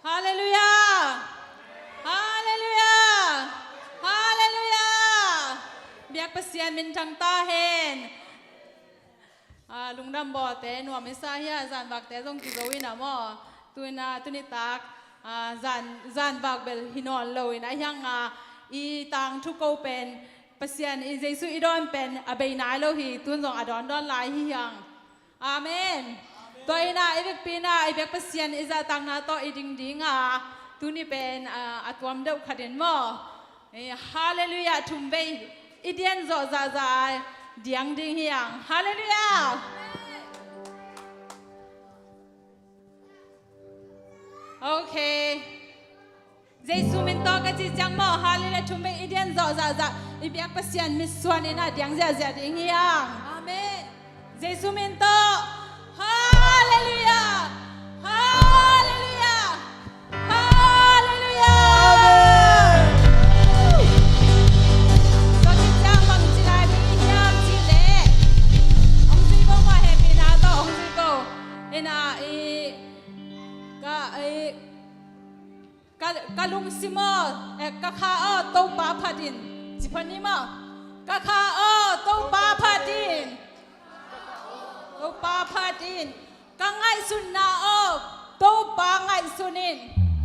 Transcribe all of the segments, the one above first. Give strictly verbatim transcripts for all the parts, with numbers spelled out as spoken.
Halleluiah! Halleluiah! Halleluiah! Biak Pasian minthang ta hen. Ah, lungdam bawlte nuam i sa hi a, zanvakte zong kizo in a maw. Tu in a, tuni tak, ah, zan, zanvak bel hi nawn lo in a, hi hang a, i tangthu ko pen Pasian, i Jesu i dawn pen a bei nai lo hi, tun zong a dawndawn lai hi hang. Amen. Tua in a, i vekpi in a, i biak Pasian i zahtakna tawh i ding ding a, tuni pen, ah, a tuam deuh khat in maw. Eh, halleluiah, thum vei i dian zawh zahzah a diang ding hi hang. Halleluiah. Okay. Jesu min tawh ka cih ciang maw, halleluiah, thum vei i dian zawh zahzah i biak Pasian mitsuan in a diang ziahziah ding hi hang. Amen. Jesu min tawh. Halleluiah! Halleluiah! Halleluiah! Amen. Tua khit ciang bang ci lai ding hiam cih leh, hong zui ko maw, hehpihna tawh hong zui ko. Ina i, ka, i, ka, ka lungsim aw, eh, ka kha aw, Topa phat in. Ci pha ni maw. Ka kha aw, Topa phat in. Topa phat in. Ka ngaihsutna aw, Topa ngaihsun in.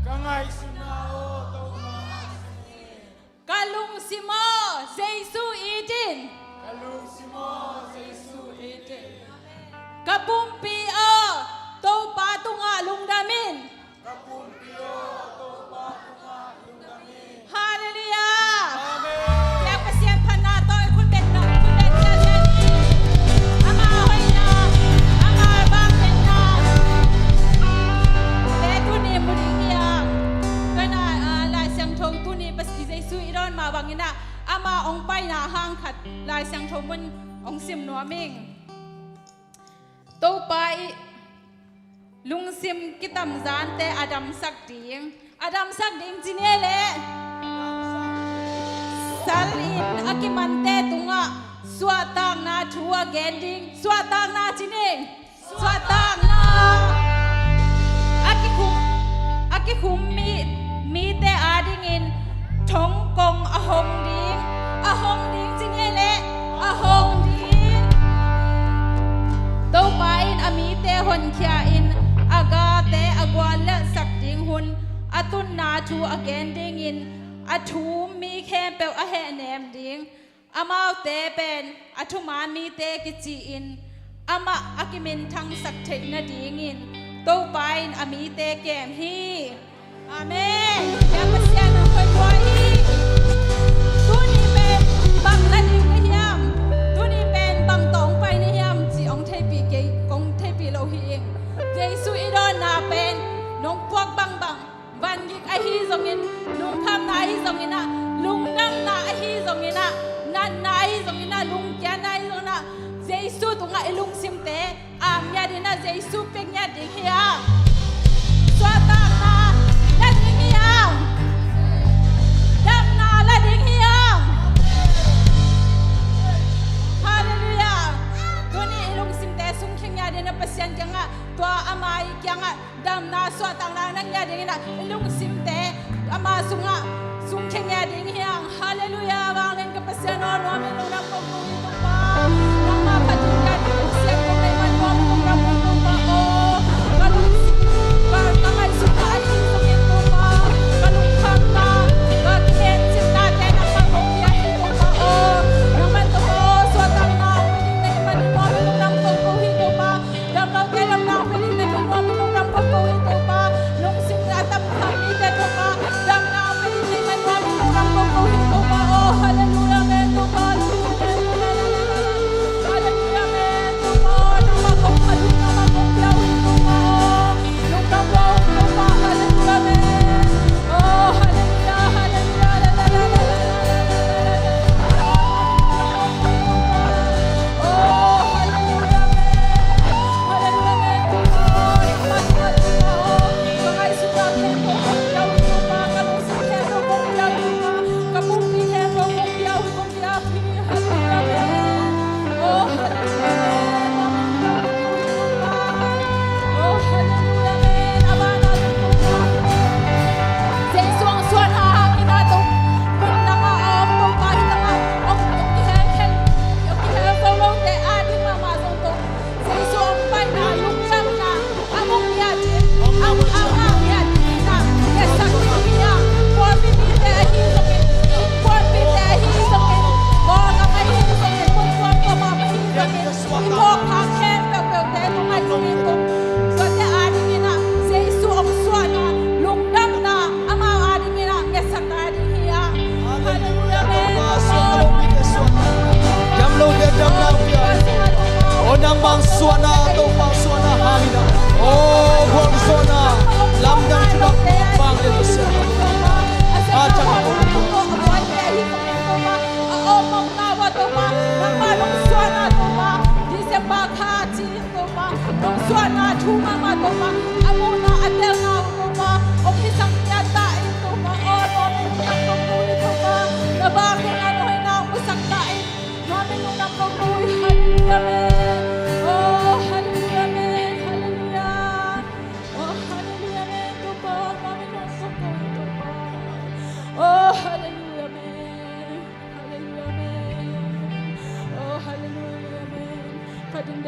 Ka ngaihsutna aw, Topa ngaihsun in. Ka lungsim aw, Jesu it in. Ka lungsim aw, Jesu it in. Ka pumpi aw, Topa tungah lungdam in. Ka pumpi aw, Topa tungah lungdam in. Halleluiah. Amen. Biak Pasian phatna tawh i khut beng, khut beng ciat ciat in. Ama hoihna, ama vangliatna te tuni mu ding hi hang. Tua in a, ah, Lai Siangtho tuni Pasian Jesu i dawn mah bangin a, ama hong paina hang khat Lai Siangtho mun hong sim nuam ing. Topa i lungsim kitamzante a damsak ding. A damsak ding ci ni leh, sal in a kimante tungah suahtakna thu a gen ding. Suahtakna ci ni. Suahtakna. A kikhum, a kikhum mi, mite adingin thongkong a hong ding. A hong ding ci ni leh, a hong ding. Topa in a mite honkhia in a gate a guallelhsak ding hun a tunna thu a gen dingin a thum mi khempeuh a hehnem ding. Amaute pen a thuman mite kici-in amah a kiminthangsak theih nadingin Topa in a mite kem hi. Amen. Biak Pasian a hoih buai hi. Tuni pen bang la ding na hiam? Tuni pen bang tawh hong pai na hiam? Ci hong theihpih kei, kong theihpih lo hi ing. Jesu i dawnna pen nong puak bangbang, vangik ahi zongin, lungkhamna ahi zongin ah, lungdamna ahi zongin ah, natna ahi zongin ah, lungkiatna ahi zongin ah, Jesu tungah i lungsimte a ngiat in ah Jesu pia ngiat ding hi a. Suahtakna la ding hi a. Damna la ding hi a. Halleluiah. Tuni i lungsimte sungkhia ngiat in ah Pasian kiangah, tua ama i kiangah damna suahtakna na ngiat dingin ah i lungsimte ama sungah sungkhia ngiat ding hi hang. Halleluiah. Vanglian ka Pasian aw, nuam in lungdam kong ko hi Topa. Nangmah phat ding ngiat ding Pasian kong nei man nuam in lungdam kong Topa aw. Ka lungsim, ka, ka ngaihsutna ahi zongin Topa, ka lungkhamna, ka kikhensiatnate nangmah kong piak hi Topa aw. Nangmah Topa aw, suahtakna hong pia ding na hih manin nuam in lungdam kong ko hi Topa. Damlote damna hong pia ding na hih manin nuam in lungdam kong ko hi Topa. Lungsim a tamkhak mite Topa, damna hong pia ding na hih manin nuam in lungdam kong ko hi Topa aw. Halleluiah, amen Topa.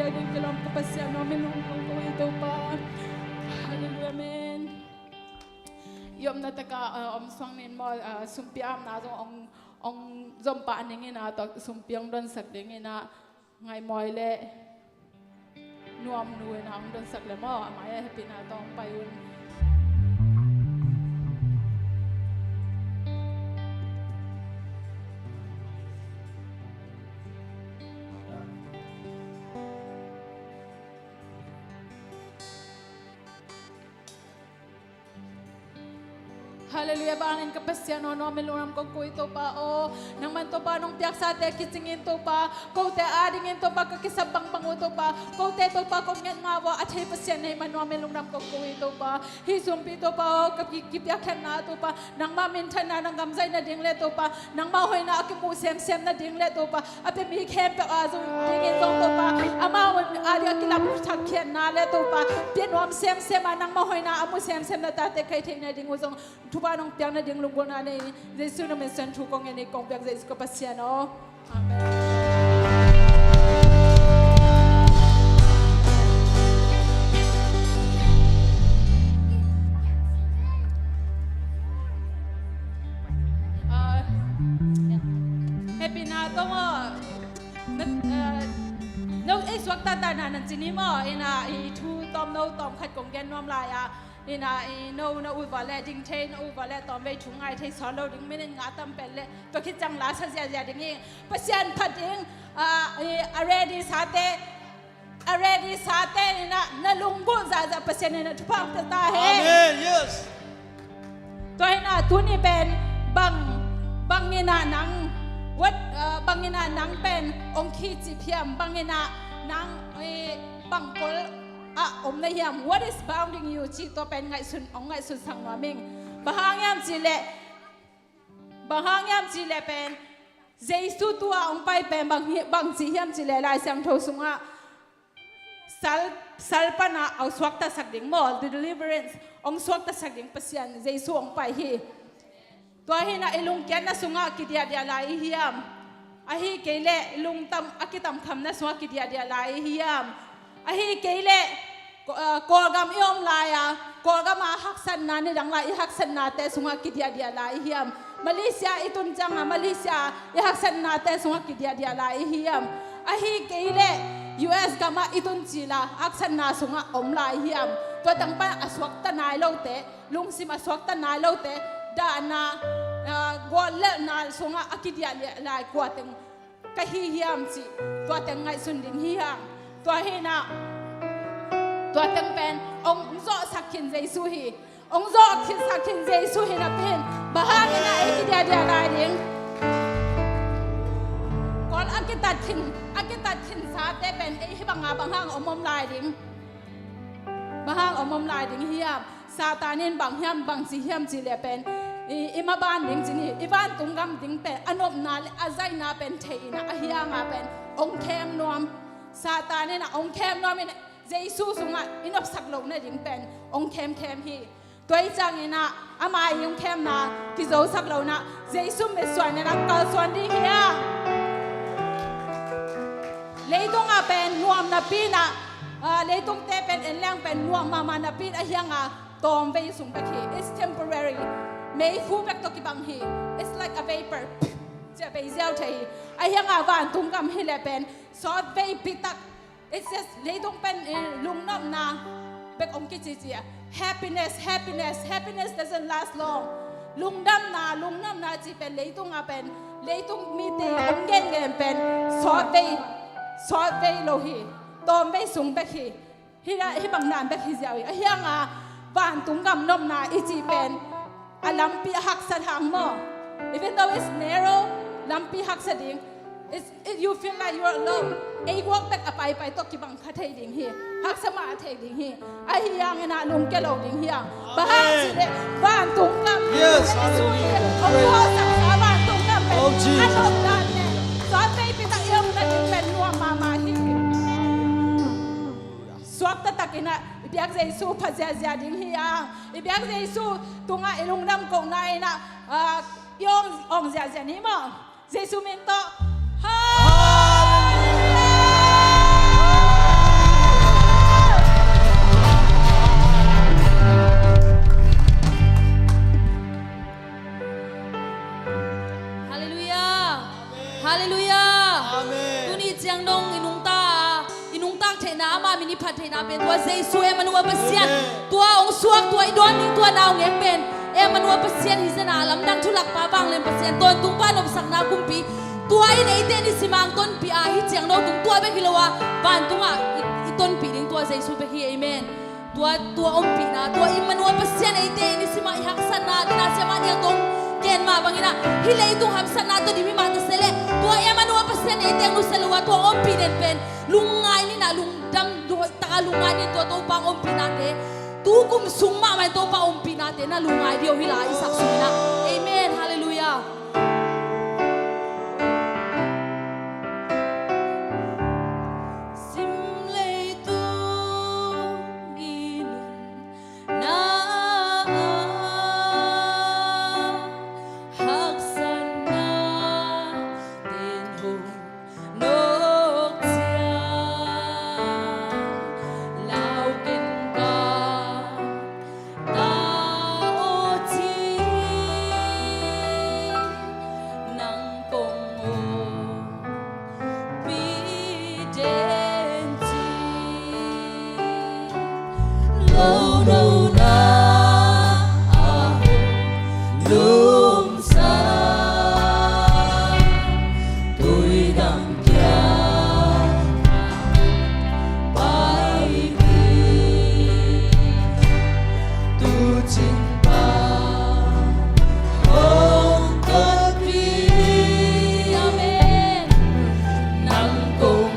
Ding kilawm ka Pasian aw, min lungdam kong ko hi Topa. Halleluiah, amen. I omna tak ah, ah, om suang ning maw, ah, sumpi amna zong ong, ong zom pah ning in ah, tua sumpi ong donsak ding in ah, Ngaihmawi le Nuamnu in ah ong donsak le maw, a mai ah hehpihna tawh ong pai un. Halleluiah, vanglian ka Pasian aw, nuam in lungdam kong ko hi Topa aw. Nangman Topa nong piaksate kicing in Topa, kote adingin Topa ka kisap bangbang uh Topa, kote Topa kong nget ngah uh a, a thei Pasian na hih man nuam in lungdam kong ko hi Topa. Hih sumpi Topa aw, ka ki-, kipiakkhiatna Topa, nangmah minthanna na gamzai nading le Topa, nangmah hoihna a kimuh semsem nading le Topa, a pia mi khempeuh a zong dingin zong Topa, amau a ding a kilapthakkhiatna le Topa, pia nuam semsem a nangmah hoihna a mu semsem na tate kha thei nading uh zong thupha nong piak nading lunggulhna nei. Jesu na min suang thu kong ngen hi, kong piak Jesu ka Pasian aw. Amen. Ah, hehpihna tawh maw, na, ah, no ei suakta ta na nan ci ni maw, in ah i thu tawm no tawm khat kong gen nuam lai a, in ah i no na uh va le ding thei, na uh va le tawmvei thu ngai thei, sawt lo ding minute nga tam pen le tua khit ciang la sa ziazia ding hi. Pasian phat ding, ah, i a ready sate, a ready sate in ah na lunggulh zahzah Pasian in ah thupha pia ta hen. Amen. Yes. Tua hi in ah tuni pen bang, bang in ah nang, what, ah, bang in ah nang pen ong khicip hiam, bang in ah nang, eh, bang kol ah om na hiam, what is bounding you cih tua pen ngaihsun, ong ngaihsun sak nuam ing. Bang hang hiam cih leh, bang hang hiam cih leh pen Jesu tua ong pai pen bang hi, bang ci hiam cih leh Lai Siangtho sungah sal, sal pan ah ong suaktasak ding maw, deliverance, ong suaktasak ding Pasian Jesu ong pai hi. Tua hi in ah i lungkiatna sungah kidiahdiah lai i hiam? Ahi kei leh i lungtam, a kitamkhamna sungah kidiahdiah lai i hiam? Ahi kei leh Ko-, ah, Kawlgam i om lai a, Kawlgam a haksatna nidang lai i haksatnate sungah kidiahdiah lai i hiam? Malaysia i tun ciang a, Malaysia i haksatnate sungah kidiahdiah lai i hiam? Ahi kei leh U S gam ah i tun cil a haksatna sungah om lai i hiam? Tua teng pan a suakta nai lote, lungsim a suakta nai lote, dahna, ah, guallelhna sungah a kidiahdiah lai kua teng ka hi hiam cih tua teng ngaihsun ding hi hang. Tua hi in ah tua teng pen ong zawhsak khin Jesu hi. Ong zawhsak khin Jesu hi napi in bang hang in ah ei kidiahdiah lai ding? Kol a kitat khin, a kitat khin sate pen ei hih bang a bang hang om om lai ding? Bang hang om om lai ding hiam? Satan in bang hiam, bang ci hiam cih leh pen i, i maban ding ci ni, i vantung gam ding pen a nopna le a zaina pen thei in ah, ahi hang a pen ong khem nuam. Satan in ah ong khem nuam in Jesu sungah i nopsak loh nading pen ong khemkhem hi. Tua hi ciangin ah ama i ong khemna kizosak lo in ah Jesu mitsuan in ah kalsuan ding hi hang. Leitung ah pen nuam napi in ah, ah, leitungte pen en leng pen nuam mahmah napi in ahi hang a tawmvei sung bek hi. It's temporary. Meikhu bek tawh kibang hi. It's like a vapor. Cia bei ziau thei hi. Ahi hang a vantung gam hi leh pen sawtvei pitak. It's just leitung pen, eh, lungnopna bek ong kici ci a. Happiness, happiness, happiness doesn't last long. Lungdamna, lungdamna cih pen leitung ah pen, leitung mite ong gengen pen sawtvei, sawtvei lo hi. Tawmvei sung bek hi. Hi la, hih bang dan bek hi ziau hi. Ahi hang a vantung gam nopna i cih pen a lampi a haksa hang maw. Even though it's narrow, lampi haksa ding. It's, it, you feel like you are alone. Ei guak bek a paipai tawh kibang kha thei ding hi. Haksa mah thei ding hi. Ahi hangin ah lungkia lo ding hi hang. Bang hang cih leh vantung gam. Yes, hallelujah. Praise. Vantung gam pen. Oh, Jesus. A nop dan leh sawtvei pitak i om nading pen nuam mahmah hi. Suakta takin ah i biak Jesu pha ziazia ding hi hang. I biak Jesu tungah i lungdam kohna in ah, ah, i awng, awng ziazia ni maw. Jesu min tawh. Hallelujah! Pasian, tua hong suak, tua i dawn ding tua na hong ngek pen Emmanuel Pasian hi zen a, lamdang thulakpa, vanglian Pasian, tawntung pa, nopsakna kumpi, tua in eite nisim a hong tonpih a, hih ciang no tung tua bek hi lo a, vantungah i, i tonpih ding tua Jesu bek hi. Amen. Tua, tua ompihna, tua Emmanuel Pasian eite nisim a i haksatna, tina siamah niang tong ken mah bangin ah, hih leitung hamsatna tawh dim himah ta se leh, tua Emmanuel Pasian eite nusia lo a, tua ompih den pen lungngai ni na, lungdam, lunghoih taka lungngai ni, tua Topa ompihnate, tu kum sung mahmah in Topa ompihnate na lungngai dih o, hih la i sak sungin ah. Amen. Halleluiah. Sim leitung i nunna ah, haksatna ten hong nawk ciang, lau ken ka ta aw ci, nang kong ompih den ci. Lo lo na a hong lumsa, tui dang kiang a paipih, tu cin pan hong kotpih. Amen. Nang kong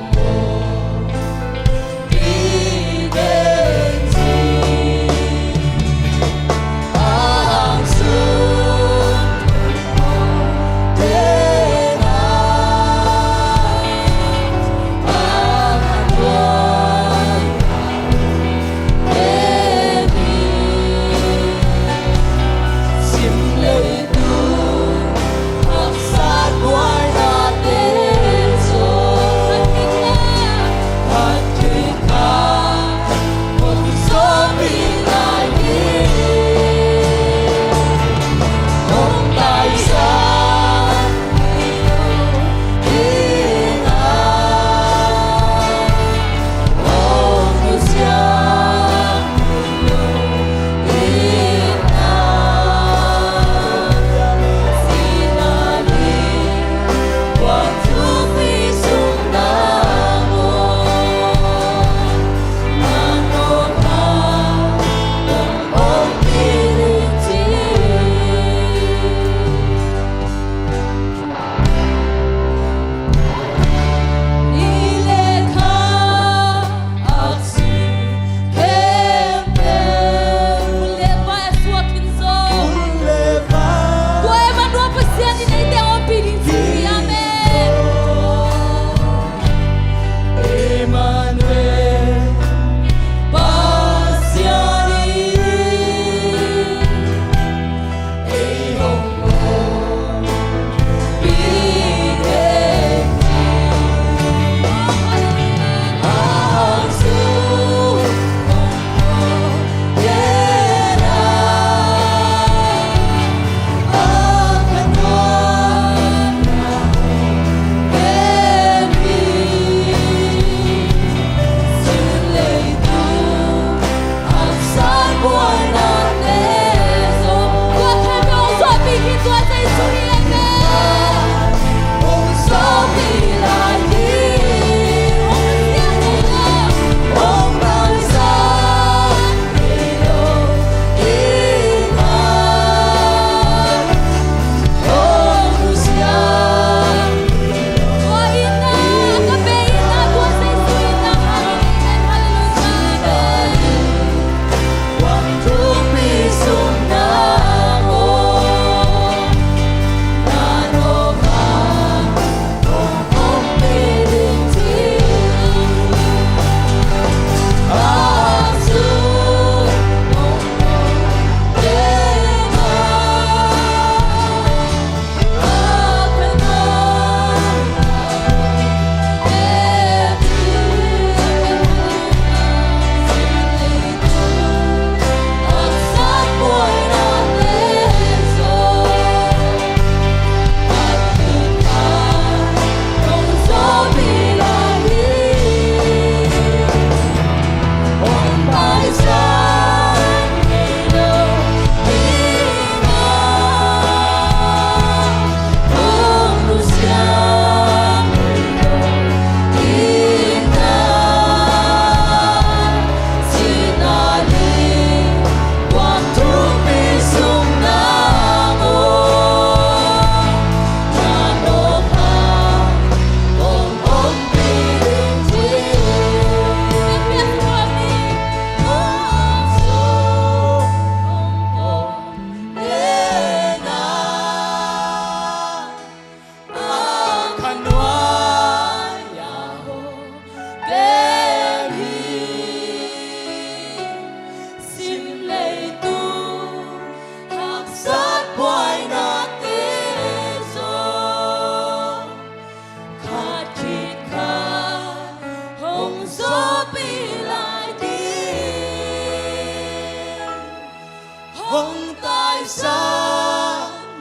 Hong taisa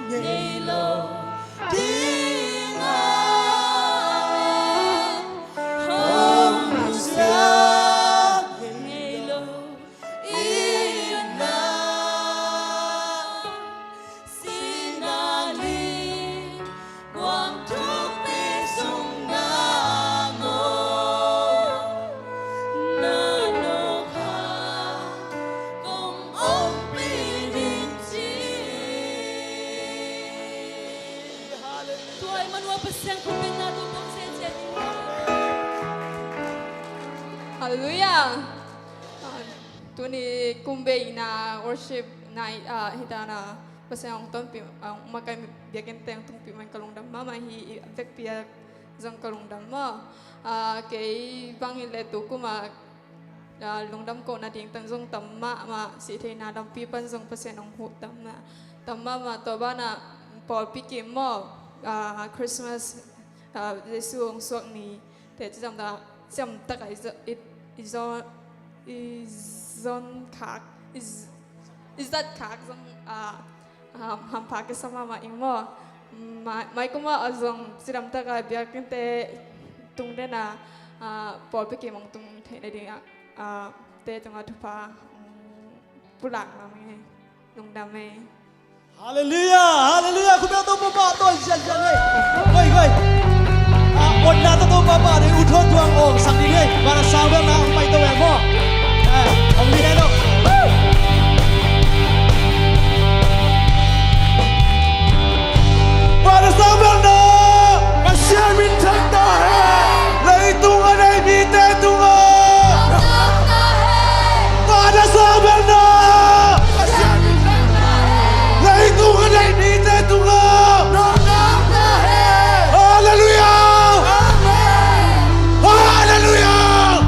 ngei lo ding a, hong nusia ngei lo i na, sihna ni kuang thukpi sung na maw, na nawk a kong ompih ding ci. Tua Immanuel Pasian khutbetna tawh tawng se ciat ding. Halleluiah. Ah, tuni kum beina worship night, ah, hi ta na, Pasian hong tonpih, ah, hong makaih biakinn teng tungpih man ka lungdam mahmah hi, i vekpi ah zong ka lungdam maw. Ah, kei bangin le tu kum ah, ah, lungdam kohna ding tang zong tam mahmah, sihtheihna lampi pan zong Pasian hong huh tam na, tam mahmah. Tua banah pawlpi kim maw, ah, Christmas, ah, Jesu hong suak ni te cidam ta, cidam taka i zo-, i, i zo-, i zon khak, i z-, i zat khak zong, ah, ah, hampha kisa mahmah ing maw. Mai, mai kum ah zong cidam taka biakinnte tung dena, ah, pawlpi kim hong tung theihna dingah, ah, te tungah thupha, mm, pulak na ming ei. Lungdam ei. Halleluiah, halleluiah. Khutbeng Topa pah tawh zianzian ei. Goi, goi. Ah, otna tawh Topa pah ding, uthawh tuang awng sak ding ei. Van a sang bel na hong pai to ei maw. Eh, hong ding ei no. Van a sang bel na. Pasian min thang ta hen. Leitung a nei mite tungah. Van a sang bel na. Leitung a nei mite tungah. Halleluiah. Halleluiah.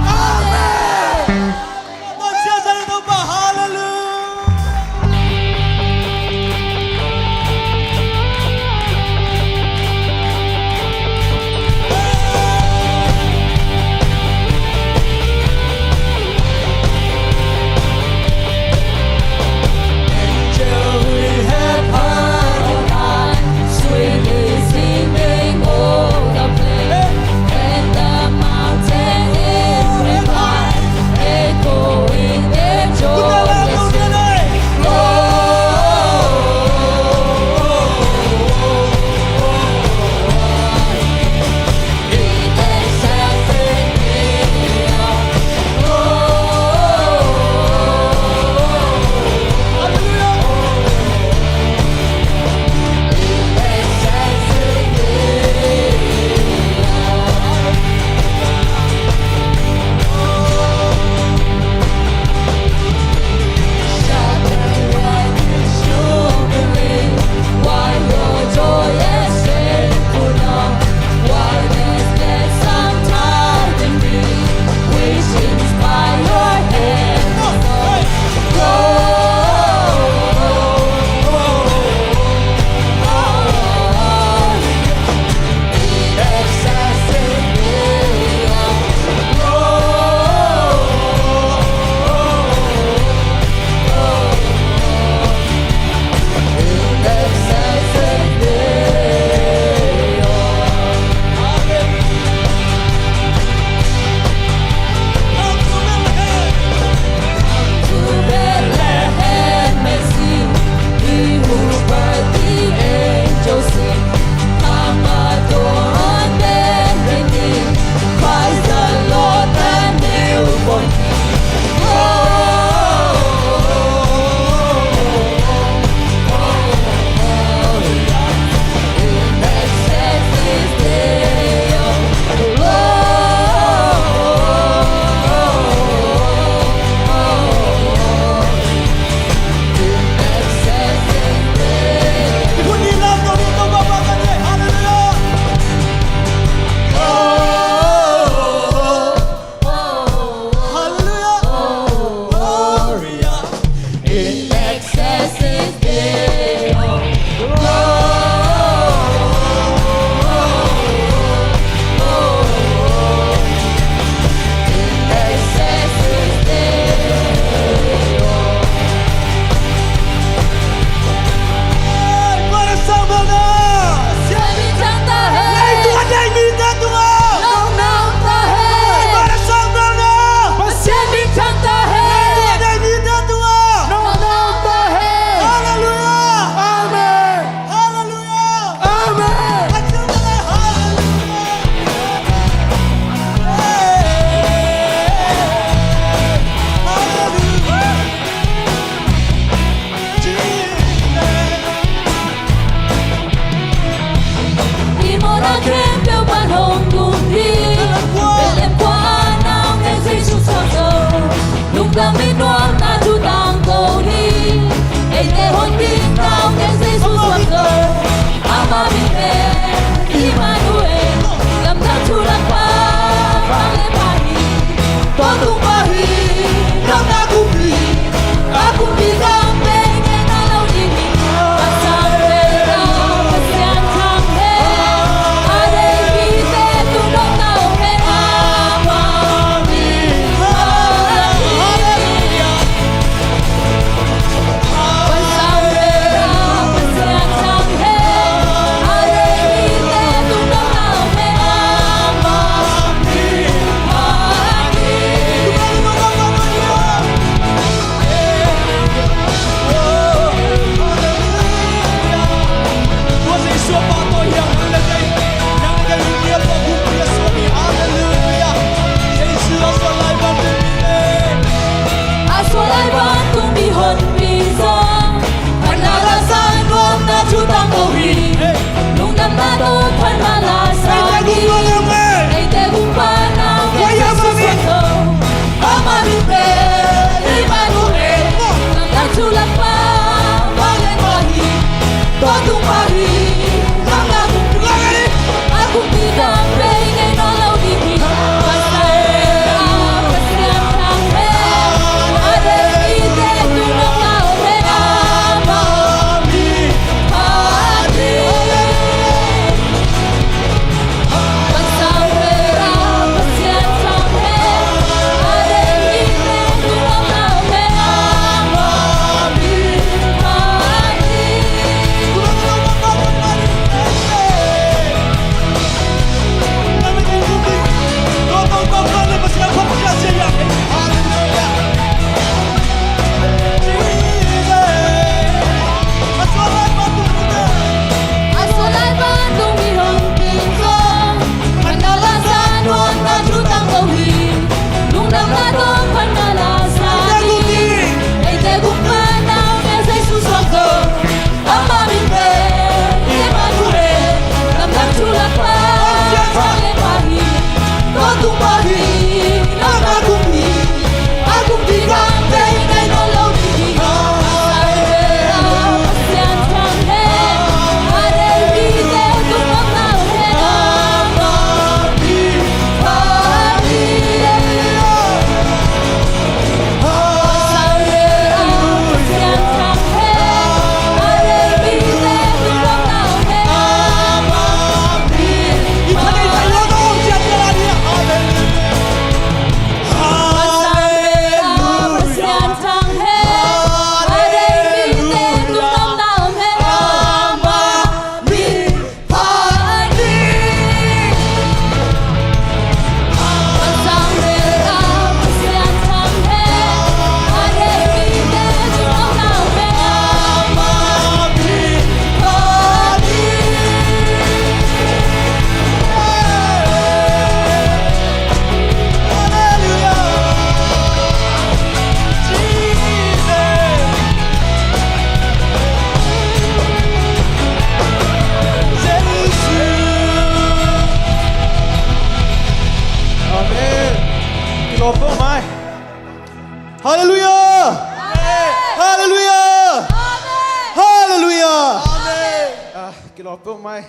Peuhmah.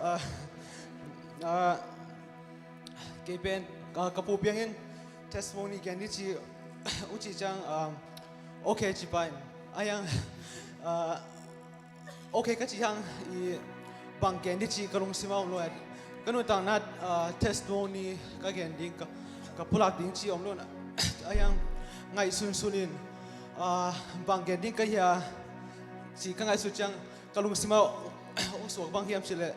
Ah, ah, kei pen ka, ka pu piangin testimony gen ding ci uh cih ciang, ah, okay ci pah in. A hiang, ah, okay ka cih hang i bang gen ding cih ka lungsim ah om lo. Ka nuntakna, ah, testimony ka gen ding, ka, ka pulak ding cih om lo na. A hiang ngaihsunsun in, ah, bang gen ding ka hia cih ka ngaihsut ciang ka lungsim ah hong suak bang hiam cih leh,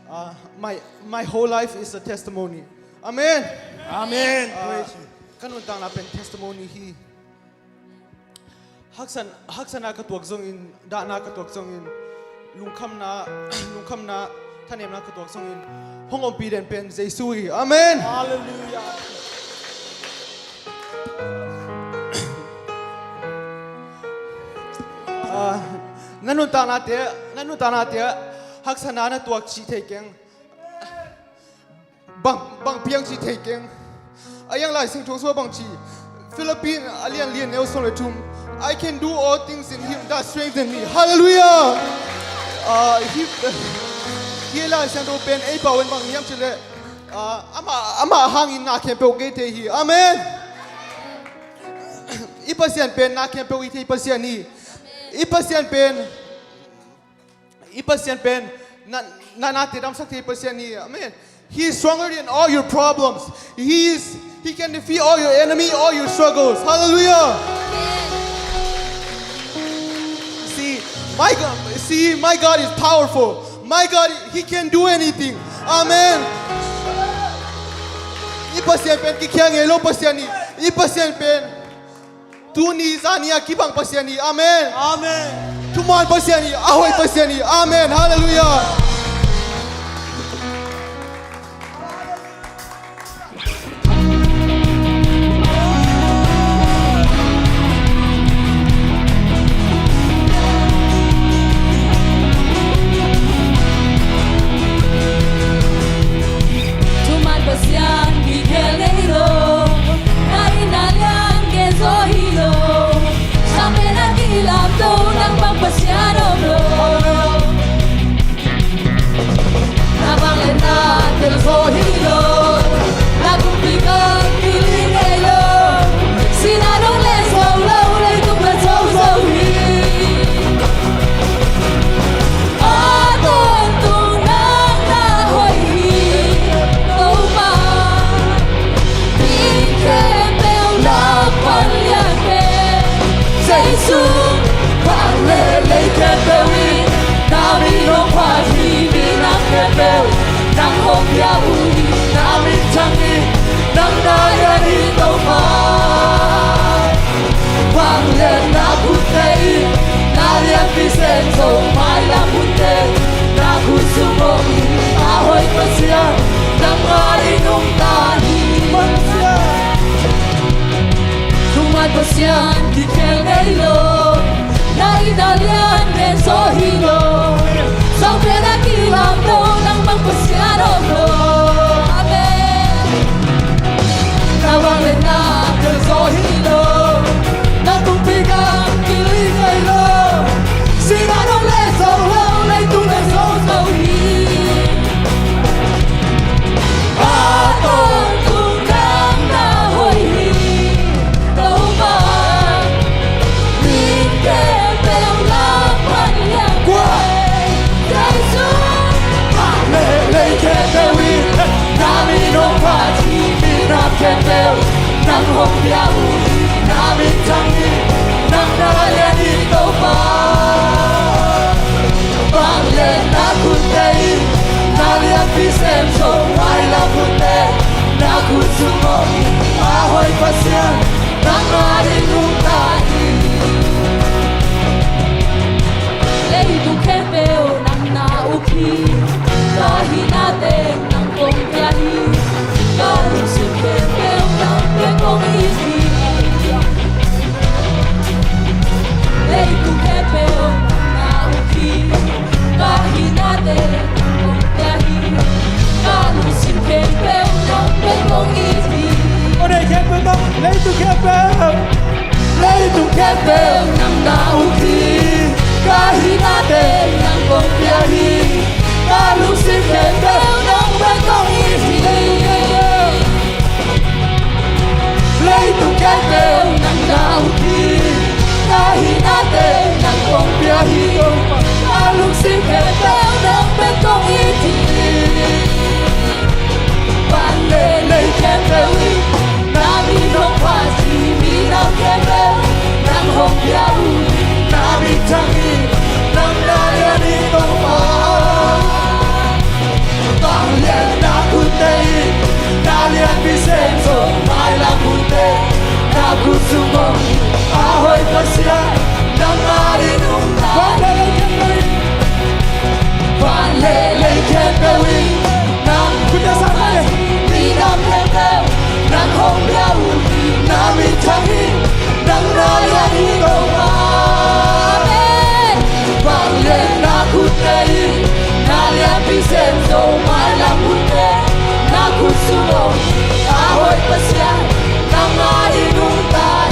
ah, my, my whole life is a testimony. Amen. Amen. Ah, praise you. Ka nuntakna pen testimony hi. Haksan, haksatna ka tuak zongin, dahna ka tuak zongin, lungkhamna, lungkhamna, thanemna ka tuak zongin, hong ompih den pen Jesu hi. Amen. Hallelujah. Ah, na nuntaknate, na nuntaknate haksatna na tuak cih thei keng. Bang, bang piang cih thei keng. A hiang Lai Siangtho sung bang ci, Philippi a lian li a neu sawm le thum, "I can do all things in him that strengthen me." Hallelujah. Ah, hi, hi Lai Siangtho pen ei pau in bang hiam cih leh, ah, amah, amah hangin na khempeuh ngei thei hi. Amen. I Pasian pen na khempeuh ngei thei Pasian hi. I Pasian pen I Pasian pen na, na, nate damsak thei Pasian hi. Amen. He is stronger than all your problems. He is, he can defeat all your enemy, all your struggles. Hallelujah. Amen. See, my God, see, my God is powerful. My God, he can do anything. Amen. I Pasian pen kikhial ngei lo Pasian hi. I Pasian pen tuni zani a kibang Pasian hi. Amen. Amen. Thuman Pasian hi. A hoih Pasian hi. Amen. Hallelujah. Thuman Pasian kikhial ngei lo. Na itna lian gen zaw hi lo. Sang pen a kilamto nang bang Pasian om lo. Na vangliatna tel zaw hi lo. Na kumpi gam kiling ngei lo. Sihna dong le zo lo, leitung le zo zo hi. A tawntung nang na hoih hi, Topa. Mi khempeuh lak pan lian pen Jesu. Van le lei khempeuh in na min hong phat hi, minam khempeuh nang hong pia uh hi. Na min thang hi, nang na lian hi Topa. Vangliatna khutte in na lianpi sem zo, mailam khutte na khut sung om hi. A hoih Pasian, nangmah in nungta hi. Thuman Pasian kikhial ngei lo. Na itna lian gen zaw hi lo. Sang pen a kilamto nang bang Pasian om lo. Amen. Na vangliatna tel zaw hi lo. Na kumpi gam kiling ngei lo. Sihna dong le zo lo, leitung le zo zo hi. A tawntung nang na hoih hi, Topa. Mi khempeuh lak pan lian pen Jesu. Van le lei khempeuh in na min hong phat hi, minam khempeuh nang hong pia uh hi. Na min thang hi, nang na lian hi Topa. Vangliatna khutte in na lianpi sem zo, mailam khutte na khut sung om hi. A hoih Pasian, nangmah in nungta hi. Leitung khempeuh nang na uk hi. Ka hihna teng nang kong pia hi. Ka lungsim khempeuh nang pen kong it hi. Leitung khempeuh nang na uk hi. Ka hihna teng nang kong pia hi. Ka lungsim khempeuh nang pen kong it hi. Aw, leitung khempeuh, leitung khempeuh. Leitung khempeuh nang na uk hi. Ka hihna teng nang kong pia hi. Ka lungsim khempeuh nang bek kong it hi. Leitung khempeuh nang na ut hi. Ka hinate nang kong pia hi. Ka lungsim khempeuh nang bek kong it hi. Van le lei khempeuh in na min hong phat hi. Minam khempeuh nang hong pia uh hi. Na min thang hi. Nang na lian hi Topa. Vanglian na khutte in na lianpi sem zo. Mailam khutte na khut sung om hi. A hoih Pasian nang adingin hong tai. Van le lei khempeuh in nang khutte sa le. Minam khempeuh nang hong pia uh hi. Na min thang hi. Nang na lian hi Topa. Amen. Vanglian na khutte in na lianpi sem zo. Mailam khutte na khut sung om hi. A hoih Pasian nang adingin hong tai.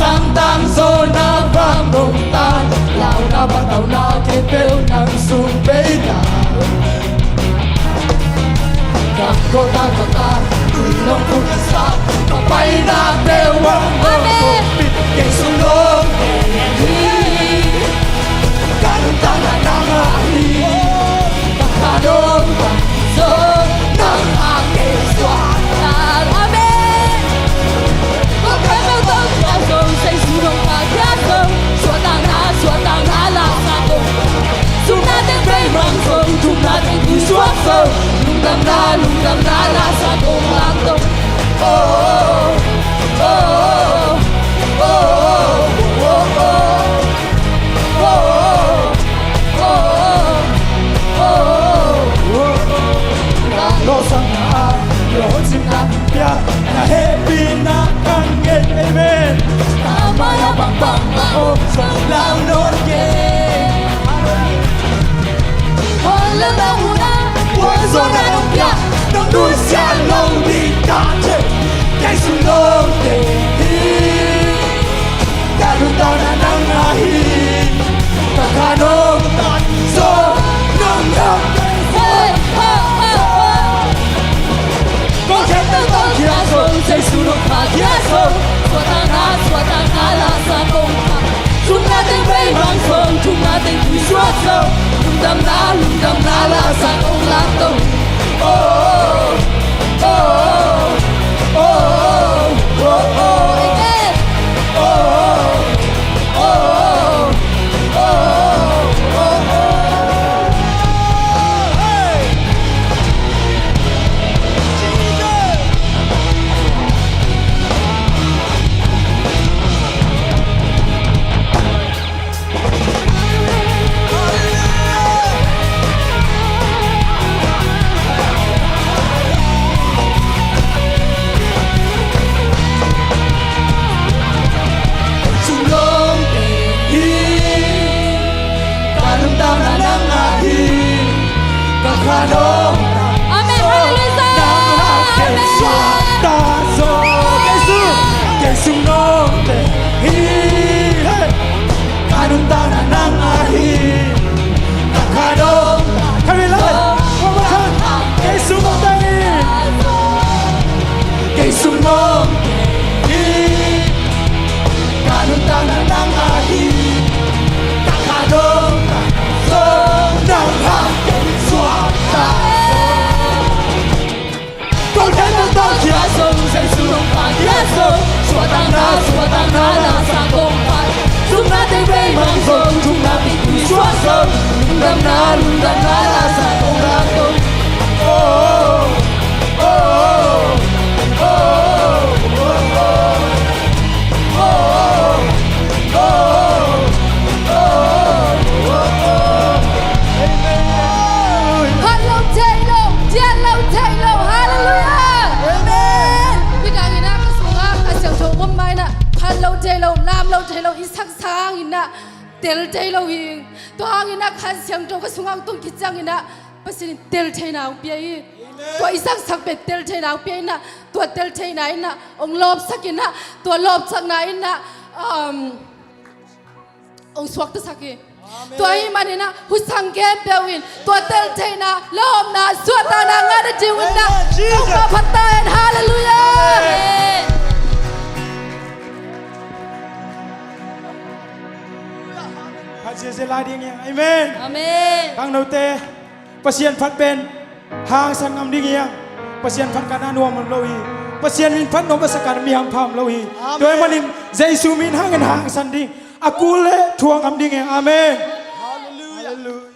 Sang tang zo na vang dong tan, launa patauna khempeuh nang sung bei ta. Ka kota kota, tui nong kut sa, ka paina peuh wang wang. Amen. Kei sung nong teh hi. Ka nuntakna nang ahi. Ka kha nong tang zo, nang a kei suak. Amen. Kong khempeuh tawh khiat zo, Jesu nong phat khiat zo. Suahtakna, suahtakna la sa kong phat. Sumna teng beimang zo, thumna teng tui suak zo. Lungdamna, lungdamna la sa kong lak zo. Oh, oh, oh, oh, oh, oh. Lawhsakna, lawhcipna pia, na hehpihna ka ngen. Amen. Ka mai-ah bangbang a om zong lau nawn kei. Hon lau na hun ah, hon zong na nong pia, nong nusiat lo ding ka thei. Kei sung nong teh hi. Ka nuntakna nang ahi, ka kha nong tan zo, nang nang kei. Hey, ho, ho, ho. Kong khempeuh tawh khiat zo, Jesu nong phat khiat zo. Suahtakna, suahtakna la sa kong phat. Sumna teng beimang zo, thumna teng tui suak zo. Lungdamna, lungdamna la sa kong lak zo. Oh, oh, oh, oh, oh, oh. Amen. Sung nong teh hi. Ka nuntakna nang ahi. Ka kha nong tan zo. Amen. Hallelujah. Nang a kei suak ta zo. Amen. Jesu, Jesu nong teh hi. Hey. Ka nuntakna nang ahi. Ka kha nong tan zo. Come on, Lord. One more time. Jesu nong teh hi. Jesu nong teh hi. Ka nuntakna nang ahi. Ka kha nong tan zo. Nang a kei suak ta zo. Kong khempeuh tawh khiat zo, Jesu nong phat khiat zo. Suahtakna, suahtakna la sa kong phat. Sumna teng beimang zo, thumna teng tui suak zo. Lungdamna, lungdamna la sa kong lak zo. Oh, oh, oh, oh, Sang inah tel thei lo hi. Tua hanginah Kha Siangtho ka sungah hong tung khit cianginah Pasian in tel theina hong pia hi. Tua i sangsak pen tel theina hong pia inah, tua tel theina inah hong lawpsak inah, tua lawpsakna inah, um, hong suaktasak hi. Tua hi maninah husang khempeuh in tua tel theina, lawpna, suahtakna ngah nading un inah, Topa phat ta hen. Halleluiah. Phat ziahziah lai ding hi hang. Amen. Amen. Khangnote, Pasian phat pen hangsan ngam ding hi hang. Pasian phat khatna nuam lo hi. Pasian in phat nuam a sa khat mi hampha om lo hi. Amen. Tua ahih manin Jesu min hangin hangsan ding, a kul le thuak ngam ding hi hang. Amen. Halleluiah. Halleluiah.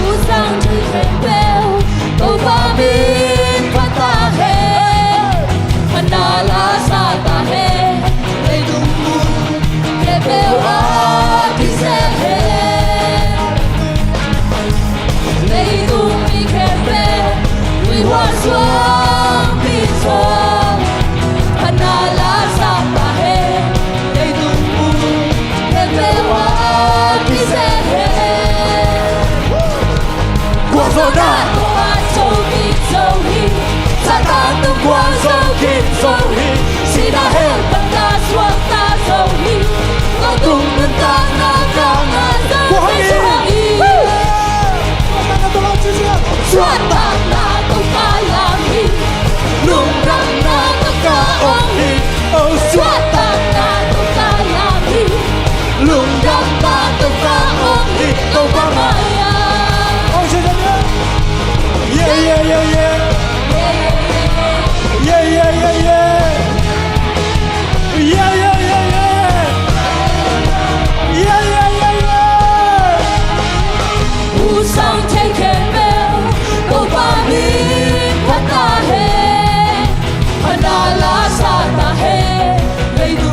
Husang thei khempeuh, Topa min phat ta hen. Phatna la sa ta hen. Leitung mun khempeuh ah kiseh hen. Leitung mi khempeuh, tuihuan suangpi tawh, phatna la sa ta hen. Leitung mun khempeuh ah kiseh hen. Gualzawhna tawh a zo khin zo hi. Satan tung gualzo khin zo hi. Sihna hell pan ka suakta zo hi. Tua tung nuntakna ka ngah zong Jesu hang hi. Suahtakna tawh ka lam hi. Lungdamna tawh ka ong hi. Oh, suahtakna tawh ka lam hi. Lungdamna tawh ka ong hi. Topa mai-ah. Oh, yeah, yeah, yeah, yeah. Yeah, yeah, yeah, yeah. Yeah, yeah, yeah, yeah. Yeah, yeah, yeah, yeah. Yeah, yeah, yeah, yeah. Husang thei khempeuh, Topa min phat ta hen. Phatna la sa ta hen. Leitung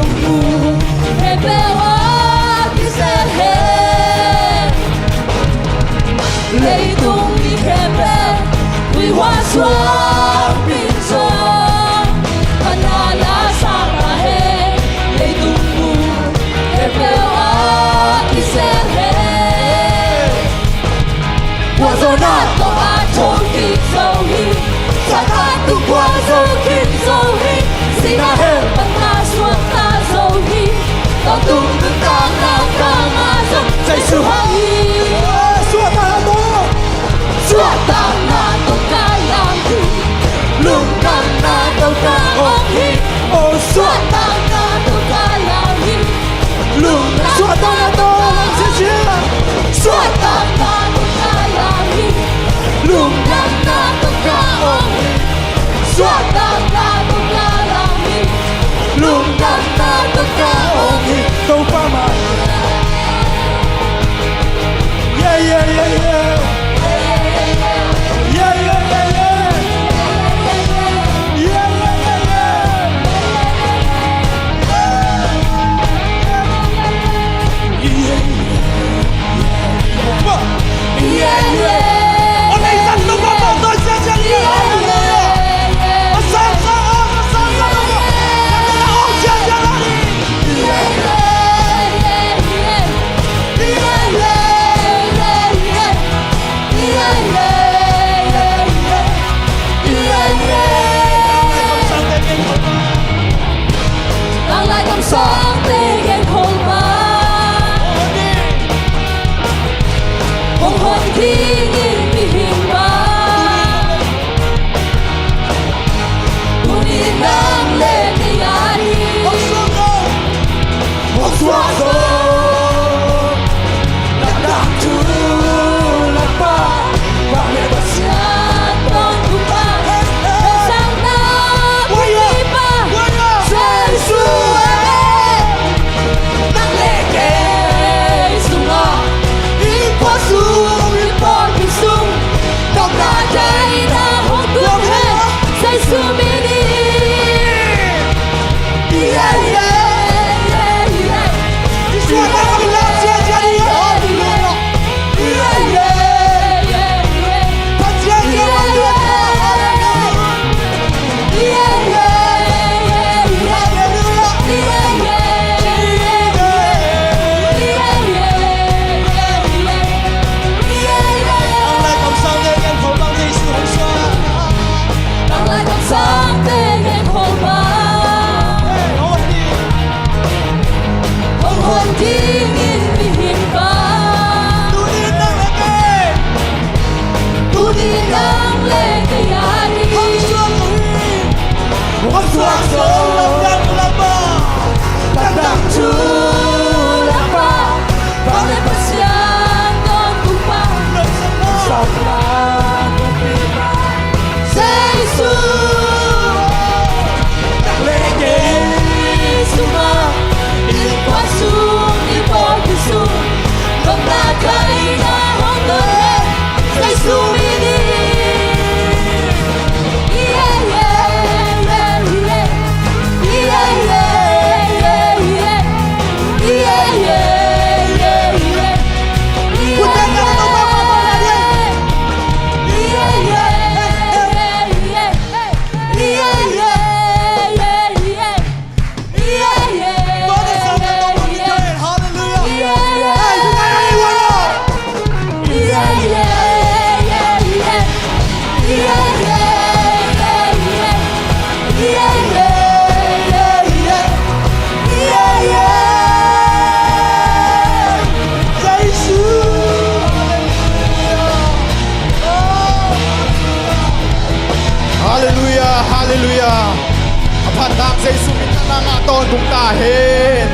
Tawntung ta hen.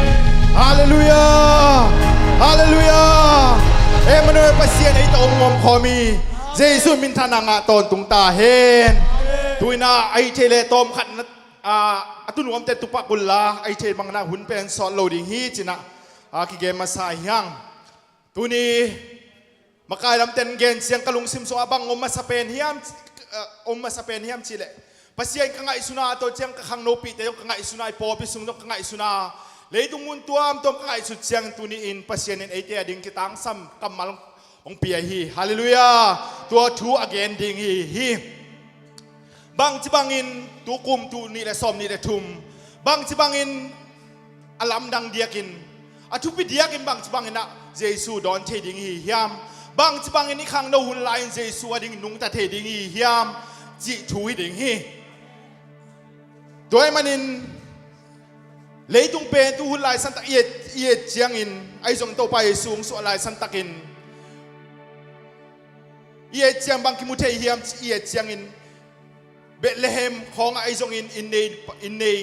Halleluiah. Halleluiah. Emmanuel Pasian ei tawh hong omkhawm hi. Jesu minthanna ngah tawntung ta hen. Tuinah a hih thei le tawmkhat na, a, a tunuamte tupak unla a hih thei bangna hun pen sawt lo ding hi cinah, a, kigen masa hi hang. Tuni makai lamten gen ciang ka lungsim sungah bang om masa pen hiam, eh, om masa pen hiam cihleh, Pasian ka ngaihsuna tawh ciang ka khangnopihte zong ka ngaihsuna, i pawlpi sung zong ka ngaihsuna, leitung mun tuamtuam ka ngaihsut ciang tuni-in Pasian in eite a ding kitangsam kammal hong pia hi. Halleluiah. Tua thu a gen ding hi hi. Bangci bangin tukum tul nih le sawm nih le thum, bangci bangin a lamdang diakin, a thupi diakin bangci bangin ah Jesu dawn thei ding hi hiam? Bangci bangin i khangno hun lai-in Jesu a ding nungta thei ding hi hiam? Cih thu hi ding hi. Tua ahih manin leitung pen tu hun lai santak i et, i et ciangin, ahi zongin Topa Jesu hong suah lai santakin i et ciang bang kimu thei hiam ci i et ciangin, Bethlehem khawngah ahi zongin inn nei, inn nei,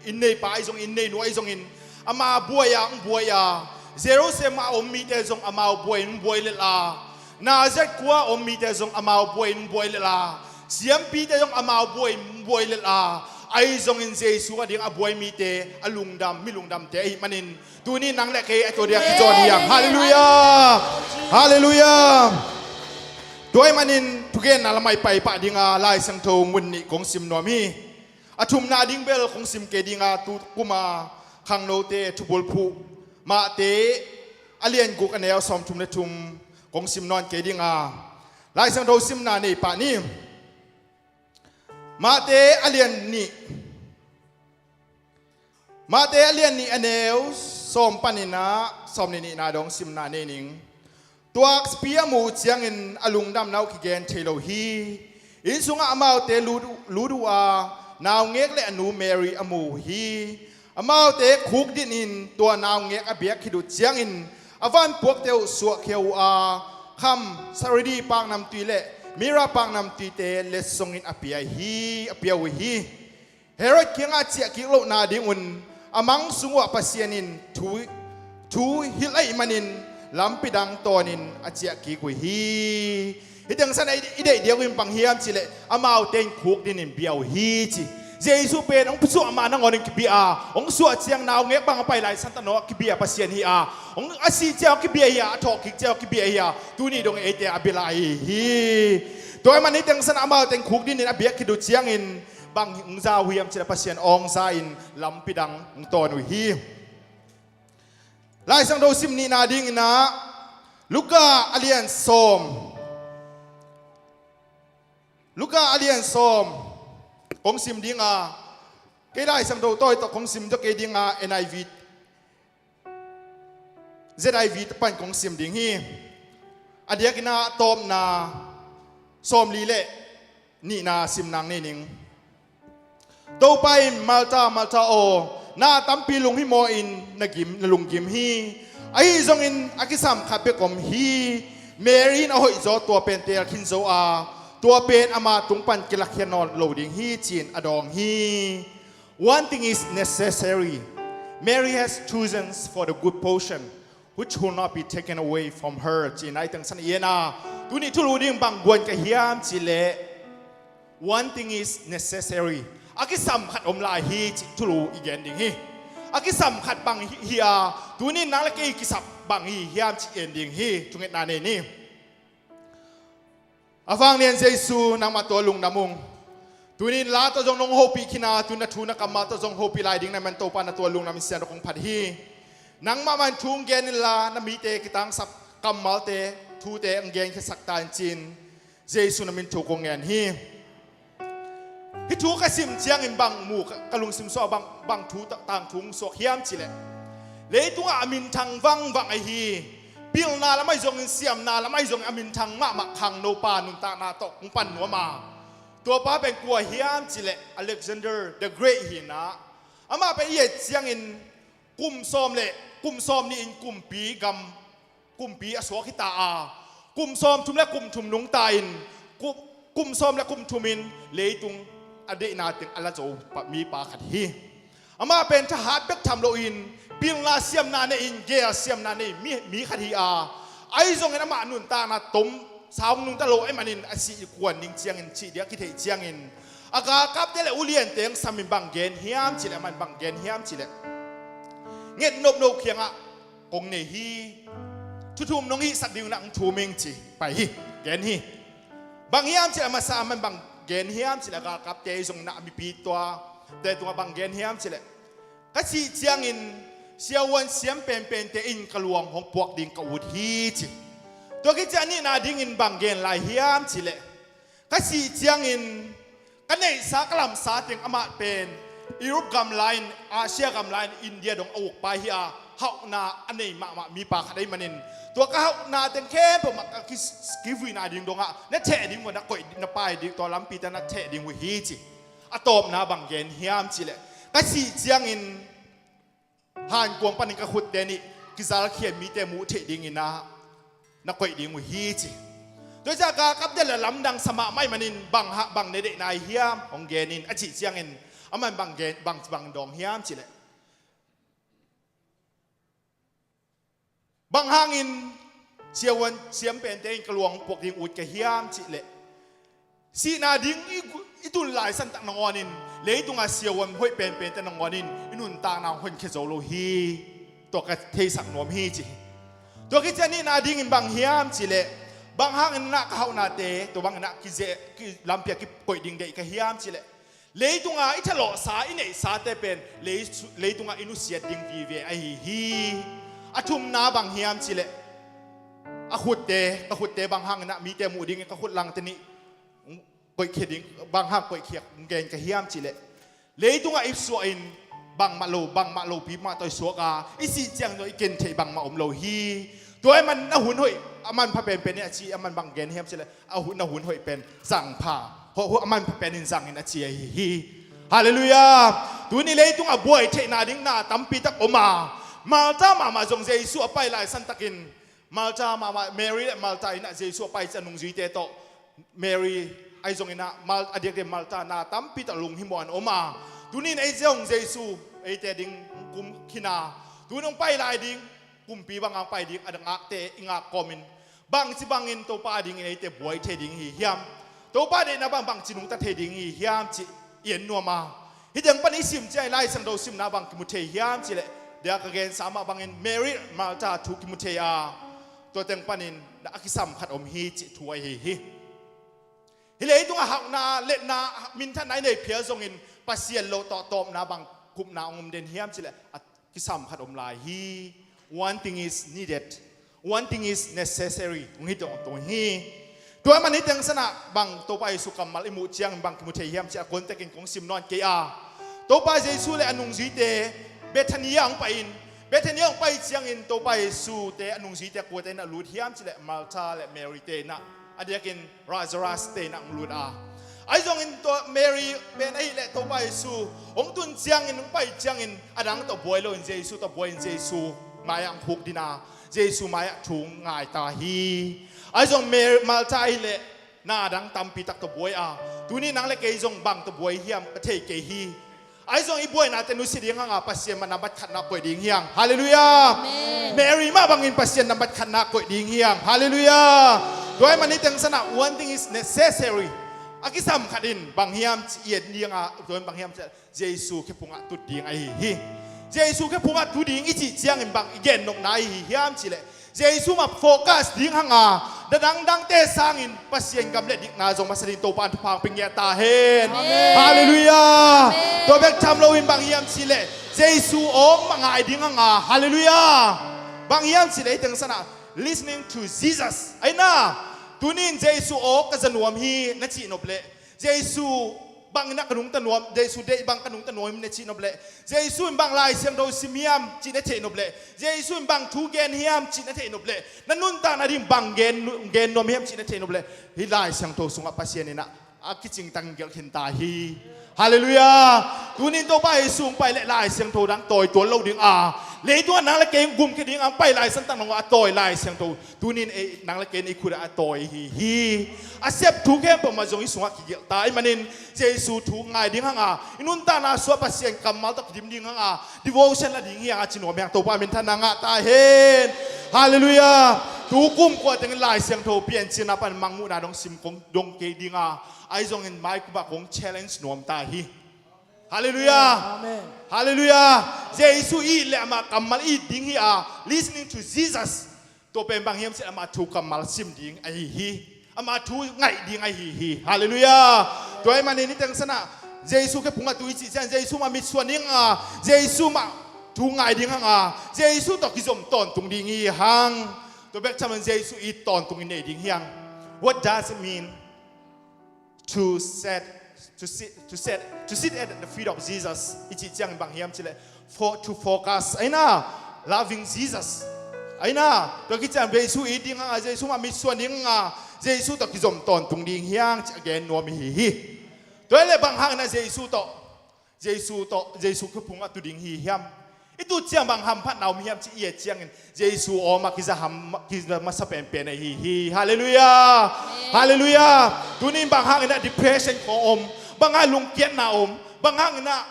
inn neipa ahi zongin, inn neinu ahi zongin ama buai a, hong buai a, Jerusalem ah a om mite zong amau buai in hong buai lel a, Nazareth khua a om mite zong amau buai in hong buai lel a, siampite zong amau buai in hong buai lel a, ahi zongin Jesu a ding a buai mite a lungdam, mi lungdamte ahih manin, tuni nang le kei a tua dia kizawn hi hang. Halleluiah. Halleluiah. Tua ahih manin thugenna lamah i pai pah dinga Lai Siangtho mun nih kong sim nuam hi. A thumna ding bel kong sim kei dinga, tu kuma khangnote thubulphuh, Matthai a lian guk a neu sawmthum le thum kong sim nawn kei dinga, Lai Siangtho simna nei pah ni. Matthai a lian nih, Matthai a lian nih a neu sawm panin ah sawm nih nihna dong simna nei ning. Tuakpi a muh uh ciangin a lungdamna uh kigen thei lo hi. Inn sungah amaute lut, lut uh a, naungek le a nu Mary a mu uh hi. Amaute khukdin in tua naungek a biak khit uh ciangin a vanpuakte uh suahkhia uh a, kham, saridi paknamtui le mira paknamtuite letsongin a pia hi, a pia uh hi. Herod kiangah ciahkik lohna dingun a mang sung uhah Pasian in thu, thu hilh ahih manin lampi dang tawnin a ciahkik uh hi. Hih teng san i, i deih diak uh in bang hiam cihleh amaute in khukdin in bia uh hi ci. Jesu pen hong pusuah mah nangawnin kibia a, hong suah ciang naungek bang a pai lai santa nawh kibia Pasian hi a, hong a sih ciang hong kibia hi a, a thawhkik ciang hong kibia hi a, tuni dong eite a bia lai hi. Tua ahih manin hih teng san amaute in khukdin in a biak khit uh ciangin bang hong za uh hiam cihleh Pasian awngza in lampi dang hong tawn uh hi. Lai Siangtho sim nihna dingin ah Luka a lian sawm, Luka a lian sawm kong sim dinga, kei Lai Siangtho tawi tawh kong sim zaw kei dinga, N I V, Z I V pan kong sim ding hi. A diakin ah tawpna sawmli le nihna sim nang nei ning. Topa in, Martha, Martha aw, na tampi lunghimawhin na gim, na lunggim hi. Ahi zongin a kisam khat bek om hi. Mary in a hoihzaw tua pen teel khin zo a, tua pen ama tung pan kilakhia nawn lo ding hi, ci-in a dawng hi. One thing is necessary. Mary has chosen for the good portion, which will not be taken away from her, ci-in a i tengsan i en a. Tuni thulu ding bang guan ka hiam cihleh, one thing is necessary. A kisam khat om lai hi, ci thulu i gen ding hi. A kisam khat bang hi, hi a, tuni nang le kei kisam bang hi hiam ci en ding hi. Thungetna nei ni. A vanglian Jesu, nangmah tua lungdam ung. Tunin la tawh zong nong hopih khin a, tun na thu na kammal tawh zong hopih lai ding na man Topa na tua lungdam in sian kong phat hi. Nangmah man thu gen inla, na mite kitangsap kammalte, thute hong genkhiasak ta in ci-in Jesu na min thu kong ngen hi. Hih thu ka sim ciangin bang mu ka, ka lungsim sungah bang, bang thu ta-, tangthu hong suak hiam cihleh, leitungah a minthang vangvang ahi, pilna lam ahi zongin, siamna lam ahi zongin a minthang mahmah khangnopa nuntakna tawh kong pan nuam a, tuapa pen kua hiam cihleh Alexander the Great hi-in ah, amah pen i et ciangin kum sawm le, kum sawm nih in kumpi gam, kumpi a suak hi ta a, kum sawm thum le kum thum nungta in, ku-, kum sawm le kum thum in leitung a deihna teng a la zo pa, mipa khat hi. Amah pen thahat bek tham loin pilna siamna nei-in geel siamna nei mi, mi khat hi a, ahi zongin amah nuntakna tom, saung nungta lo ahih manin a sih kuan ding ciangin cih ding a kitheih ciangin a galkapte le uliante hong samin bang gen hiam cihleh, aman bang gen hiam cihleh, ngetnop no kiangah kong nei hi. Thu thum nong hihsak ding un ah hong thum ing ci pai hi. Gen hi. Bang hiam cihleh a masa aman bang gen hiam cihleh, a galkapte zong in ah a mipi tuate tungah bang gen hiam cihleh, ka sih ciangin siavuan siam penpente in ka luang hong puak ding ka ut hi ci. Tua khit ciang a nihna dingin bang gen lai hiam cihleh, ka sih ciangin ka neihsa ka lamsa teng, amah pen Europe gam lai-in, Asia gam lai-in India dong a uk pa hi a, hauhna a nei mahmah mipa khat ahih manin, tua ka hauhna teng khempeuh mah ka ki, kivuina ding dongah na theh ding uh, na koih, na pai ding, tua lampite na theh ding uh hi ci. A tawpna bang gen hiam cihleh, ka sih ciangin hankuang panin ka khutte nih kizalkhia in mite muh theih dingin ah na koih ding uh hi ci. Tua ciang a galkapte le lamdang sa mahmah ahih manin bang hang, bang na deihna hi hiam hong gen in a cih ciangin, aman bang gen, bang, bang dawng hiam cihleh, bang hangin siavuan siam pente in ka luang puak ding ut ka hiam cihleh, sihna ding i, i tun lai santak nangawnin, leitungah siavuan hoih penpente nangawnin i nuntakna hong honkhia zo lo hi. Tua ka theisak nuam hi ci hi. Tua khit ciang a nihna dingin bang hiam cihleh, bang hangin ah ka hauhnate, tua bangin ah kize, ki, lampi ah kikoih ding deih ka hiam cihleh, leitungah i thalawhsa, i neihsate pen lei, leitungah i nusiat ding vive ahi hi. A thumna bang hiam cihleh, a khutte, ka khutte bang hangin ah mite muh dingin ka khut langte nih koihkhia ding, bang hang koihkhia gen ka hiam cihleh, leitungah i suahin bangmah lo, bangmah lopi mah tawh i suak a, i sih ciang tawh i ken theih bangmah om lo hi. Tua ahih man na hun hoih a manpha penpen hi a ci, aman bang gen hiam cihleh, a hun, na hun hoih pen zangpha, ho, ho, a manpha penin zangin a ci ahi hi. Halleluiah. Tuni leitungah buai theihna ding na tampi tak om a, Martha mahmah zong Jesu a pai lai santakin, Martha mahmah, Mary le Martha in ah Jesu a pai ciang a nungzuite tawh, Mary ahi zongin ah Mal, a diakdiak Martha na tampi tak lunghimawh an om a, tuni in ei zong Jesu eite ding kum khin a, tuni hong pai lai ding, kumpi banga hong pai ding, a ngakte i ngak kawmin, bangci bangin Topa dingin eite buai thei ding hi hiam? Topa deihna bang, bangci nungta thei ding hi hiam cih i en nuam a. Hih teng pan i sim ciang i Lai Siangtho simna bang kimu thei hiam cihleh, dia ka gensa mah bangin Mary, Martha thu kimu thei a, tua teng panin a kisam khat om hi cih thu ahi hi. Hih leitungah hauhna, letna, minthanna i nei phial zongin Pasian lo tawh tawpna bang, kupna hong om den hiam cihleh, a kisam khat om lai hi. One thing is needed. One thing is necessary. Hong hi tawh tawh hi. Tua ahih man hih teng sanah bang Topa Jesu kammal i muh ciangin bang kimu thei hiam cih a context in kong sim nawn kei a, Topa Jesu le a nungzuite Bethania hong pai in, Bethania hong pai ciangin Topa Jesu te a nungzuite kuate in a lut hiam cihleh, Martha le Mary te in ah, a diakin Lazarus te in ah hong lut a. Ahi zongin tua Mary pen ahih leh Topa Jesu hong tun ciangin, hong pai ciangin a dang tawh buai loin Jesu tawh buai in Jesu mai-ah hong khukdin a, Jesu mai-ah thu hong ngai ta hi. Ahi zong Mary, Martha ahih leh na dang tampi tak tawh buai a, tuni nang le kei zong bang tawh buai hiam ka thei kei hi. Ahi zong i buainate nusia ding hanga Pasian mah nambat khatna koih ding hi hang. Halleluiah. Amen. Mary mah bangin Pasian nambat khatna koih ding hi hang. Halleluiah. Tua ahih man hih teng sanah one thing is necessary. A kisam khat in bang hiam cih i et ding a, tua in bang hiam cih Jesu khephungah tut ding ahi hi. Jesu khephungah tu ding i cih ciangin bang i gennopna ahi hiam cihleh, Jesu mah focus ding hanga, na dangdangte sangin Pasian gam le dikna zong masa ding Topa in thupha hong pia ngiat ta hen. Amen. Halleluiah. Amen. Tua bek tham loin bang hiam cihleh, Jesu awk mah ngai ding hanga. Halleluiah. Bang hiam cihleh hih teng sanah listening to Jesus. Ahi na, tuni in Jesu awk ka za nuam hi na cih nop leh, Jesu bangin ah ka nungta nuam, Jesu deih bang ka nungta nuam hi na cih nop leh, Jesu in bang Lai Siangtho sim hiam cih na theih nop leh, Jesu in bang thu gen hiam cih na theih nop leh, na nuntakna ding bang gen, gen nuam hiam cih na theih nop leh, hih Lai Siangtho sungah Pasian in ah a kicingtang gelh khin ta hi. Halleluiah. Tuni in Topa Jesu hong pai leh Lai Siangtho dang tawi tuan lo ding a, Leitungah nang le kei gumkhia ding a pai Lai Siangtho nong a tawi Lai Siangtho, tunin ei nang le kei i khut ah a tawi hi hi. A sep thu khempeuh mah zong i sungah kigelh ta ahih manin Jesu thu ngai ding hang a, i nuntakna sungah Pasian kammal tawh kidim ding hang a, devotion la ding hi hang a, ci nuam hi hang. Topa minthanna ngah ta hen. Halleluiah. Tu kum kua teng Lai Siangtho Piancilna pan Mangmuhna dong sim kong dong kei ding a, ahi zongin mai kum ah kong challenge nuam ta hi. Halleluiah. Amen. Halleluiah. Jesu i it le amah kammal i it ding hi a, listening to Jesus. Tua pen bang hiam cih leh amah thu kammal sim ding ahi hi. Amah thu ngaih ding ahi hi. Halleluiah. Tua ahih manin niteng san ah Jesu khephung ah tu i cih ciang Jesu mah mitsuan ding a, Jesu mah thu ngai ding hang a, Jesu tawh kizom tawntung ding hi hang. Tua bek tham loin Jesu it tawntung i nei ding hi hang. What does it mean to set, to sit, to set, to sit at the feet of Jesus? I cih ciangin bang hiam cih leh, for, to focus, ahi na, loving Jesus. Ahi na, tua khit ciang Jesu it ding hang a, Jesu mah mitsuan ding hang a, Jesu tawh kizom tawntung ding hi hang cih a gen nuam i hi hi. Tua hi leh bang hangin ah Jesu tawh, Jesu tawh, Jesu khephung ah tu ding hi hiam? I tu ciang bang hamphatna om hiam cih i et ciangin Jesu aw mah kiza ham, kiza masa penpen ahi hi. Halleluiah. Halleluiah. Tunin bang hangin ah depression khawng om, bang hang lungkiatna om, bang hangin ah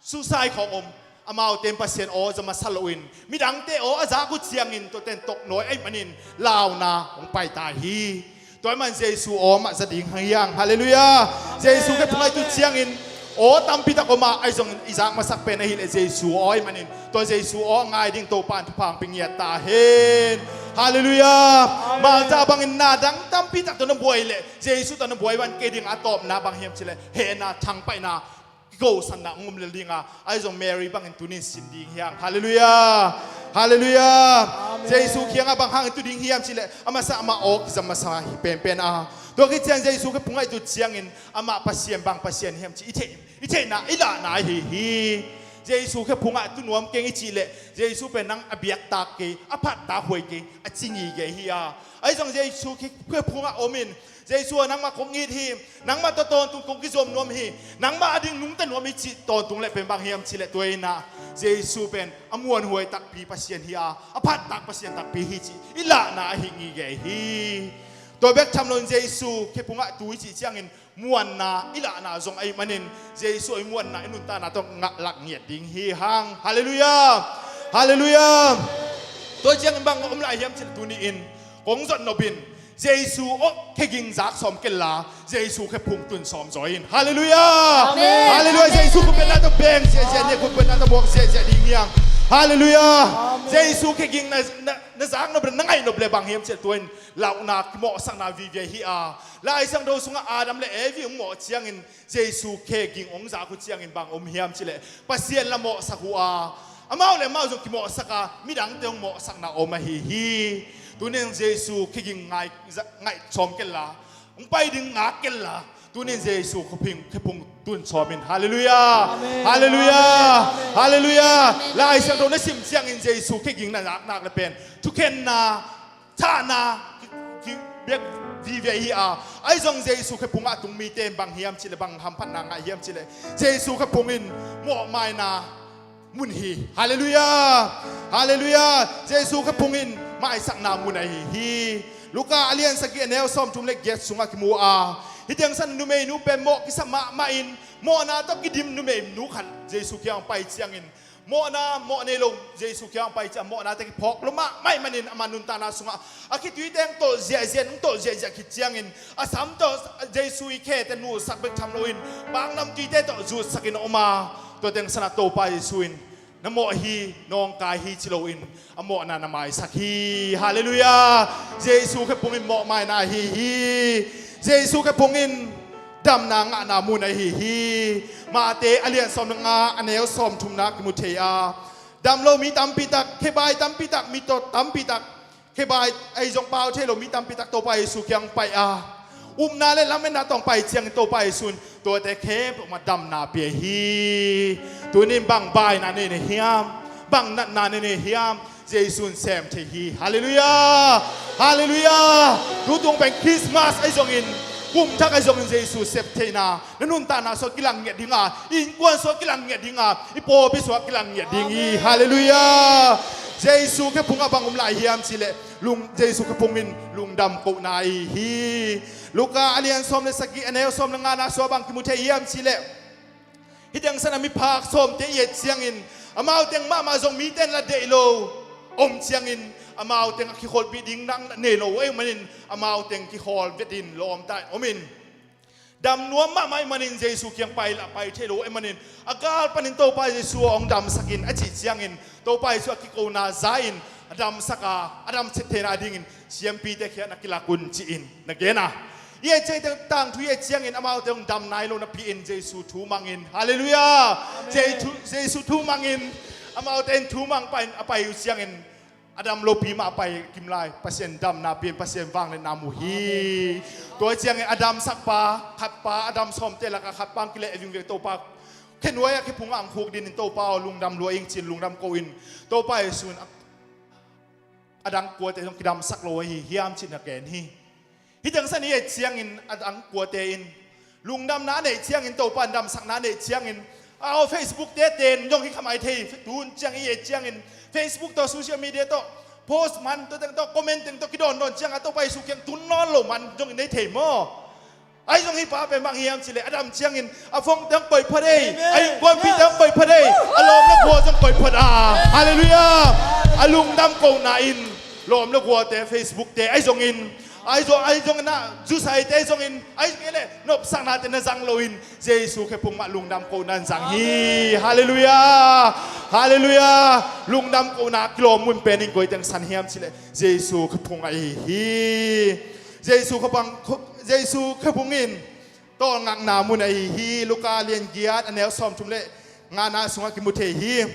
suicide khawng om, amaute in Pasian aw za masa loin midangte aw a zak uh ciangin tuate in toknawi ahih manin launa hong pai ta hi. Tua ahih man Jesu aw mah za ding hi hang. Halleluiah. Jesu khephung ah i tu ciangin aw tampi tak om a, ahi zongin i zak masak pen ahih leh Jesu aw ahih manin tua Jesu aw a ngai ding Topa in thupha hong pia ngiat ta hen. Halleluiah. Amen. Malta bangin na dang tampi tak tawh na buai leh Jesu tawh na buai van kei ding a, tawpna bang hiam cih leh hehna, thangpaihna, kikosanna hong om lel ding a, ahi zong Mary bangin tunin sin ding hi hang. Halleluiah. Halleluiah. Amen. Jesu kiangah bang hangin tu ding hiam cih leh a masa amah aw kiza masa hi penpen a, tua khit ciang Jesu khephung ah i tu ciangin amah Pasian bang Pasian hiam cih i theih, i theihna, i lahna ahi hi. Jesu khephung ah tu nuam keng i cih leh Jesu pen nang a biaktak kei, a phattak huai kei, a ci ngigei hi a, ahi zong Jesu khe-, khephung ah om in, Jesu ah nangmah kong it hi, nangmah tawh tawntung kong kizom nuam hi, nangmah ading nungta nuam hi cih tawntung leh pen bang hiam cih leh tua in ah Jesu pen a muanhuai takpi Pasian hi a, a phattak Pasian takpi hi cih i lahna ahi ngigei hi. Tua bek tham loin Jesu khephung ah tu i cih ciangin muanna i lahna zong ahih manin Jesu i muanna i nuntakna tawh ngah lak ngiat ding hi hang. Halleluiah. Halleluiah. Tua ciangin bang om lai hiam cih leh tuni in kong zot nop in Jesu aw khe ging zak sawm kei la, Jesu khephung tun sawm zaw in. Halleluiah. Amen. Halleluiah. Amen. Jesu khutbetna tawh beng ziahziah, amen, nia khutbetna tawh muak ziahziah ding hi hang. Halleluiah. Amen. Jesu khe ging na, na, na zak nop le, na ngaih nop le bang hiam cih leh tua in lauhna, kimawhsakna vive hi a, Lai Siangtho sungah Adam le Evi hong mawh ciangin Jesu khe ging hong zak uh ciangin bang om hiam cih leh Pasian la mawhsak uh a, amau le amau zong kimawhsak a, midangte hong mawhsakna om ahi hi. Tunin Jesu khe ging ngai, za-, ngaih sawm kei la, hong pai ding ngak kei la, tunin Jesu khephung, khephung tun sawm in. Halleluiah. Amen. Halleluiah. Amen. Halleluiah. Amen. Lai Siangtho na sim ciangin Jesu khe ging na zak nak le pen thukhenna, thahna ki, ki, bek vive hi a, ahi zong Jesu khephung ah tung mite in bang hiam cih leh bang hamphatna ngah hiam cih leh Jesu khephung in mawhmaina mun hi. Halleluiah. Halleluiah. Jesu khephung in maisakna mun ahi hi. Luka a lian sagih a neu sawmthum le giat sungah kimu a, hih teng san numeinu pen mawh kisa mahmah in mawhna tawh kidim numeinu khat Jesu kiang pai ciangin mawhna, mawh nei lo, Jesu kiang pai ciang mawhnate kiphawk lua mahmah ahih manin ama nuntakna sungah a khitui teng tawh ziahziah, nung tawh ziahziah khit ciangin a sam tawh Jesu i khete nusak bek tham loin paknamtuite tawh zutsakin a om a, tua teng sanah Topa Jesu in na mawh hi, nawngkai hi ci loin a mawhna na maisak hi. Halleluiah. Jesu khephung in mawhmaina ahi hi. Jesu khephung in damna ngahna mun ahi hi. Mate a lian sawm le nga a neu sawmthumna kimu thei a, dam lo mi tampi tak, khebai tampi tak, mi tawh tampi tak, khebai ahi zong pau thei lo mi tampi tak Topa Jesu kiang pai a, upna le lametna tawh pai ciangin Topa Jesu in tuate khempeuh mah damna pia hi. Tunin bang baina nei na hiam, bang natna nei na hiam, Jesu in sem thei hi. Halleluiah. Halleluiah. Tutung pen Christmas ahi zongin Kum thak ahi zongin Jesu sep theihna, na nuntakna sungah kilang ngiat ding a, i innkuan sungah kilang ngiat ding a, i pawlpi sungah kilang ngiat ding hi. Halleluiah. Jesu khe phungah bang om lai hiam cihleh, lung, Jesu khe phungin lungdam kohna ahi hi. Luka a lian sawm le sagih, a neu sawm le ngana sungah bang kimu thei hiam cihleh, hih teng san a miphak sawmte i et ciangin, amau teng mahmah zong mite in la deih lo om ciangin, amau teng a kikholhpih ding nang nei lo ahih manin, amau teng kikhawl vetin lawmta in om in, dam nuam mahmah ahih manin Jesu kiang pai la pai thei lo ahih manin, a gal panin Topa Jesu hong damsak in a cih ciangin, Topa Jesu a kikona za in a damsak a, a damsak theihna dingin siampite kiang na kilak un ci-in na gen a. I et ciangin, tangthu i et ciangin amaute hong dam nai lo napi-in Jesu thu mangin. Halleluiah. Jesu, Jesu thu mangin amaute in thu mang pai, a pai uh ciangin a dam lopi mah a pai kim lai, Pasian damna pia in, Pasian vangliatna mu hi. Tua ciangin a damsak pa khat pa, a dam sawmte lakah khat pa hong kileh vingveng, Topa khe nuai-ah khe phungah hong khukdin in, Topa aw lungdam lua ing ci-in lungdam ko in, Topa Jesu in a, a dang kuate zong kidamsak lo ahi hiam ci-in a gen hi. Hih teng san i et ciangin a dang kuate in lungdamna a neih ciangin, Topa in damsakna a neih ciangin, aw Facebook te ten zong hi kha mai thei, tun ciang i et ciangin Facebook tawh, social media tawh, post man tawh, teng tawh, comment teng tawh kidawndawn ciang a Topa Jesu kiang tun nawn lo man zong i nei thei maw? Ahi zong hih pa pen bang hiam cihleh, a dam ciangin a phone teng koih phot ei, a innkuanpih teng koih phot ei, a lawm le gual zong koih phot a. Halleluiah. A lungdam kohna in lawm le gualte, Facebook te ahi zongin, ahi zong, ahi zongin ah zusaite ahi zongin, ahi zongin leh nopsaknate na zang loin Jesu khe phung mah lungdam kohna in zang hi. Halleluiah. Halleluiah. Lungdam kohna kilawm mun pen in koi teng san hiam cihleh, Jesu khe phung ahi hi. Jesu khe bang, Jesu khe phung in tawlngakna mun ahi hi. Luka lian giat, a neu sawmthum le ngana sungah kimu thei hi.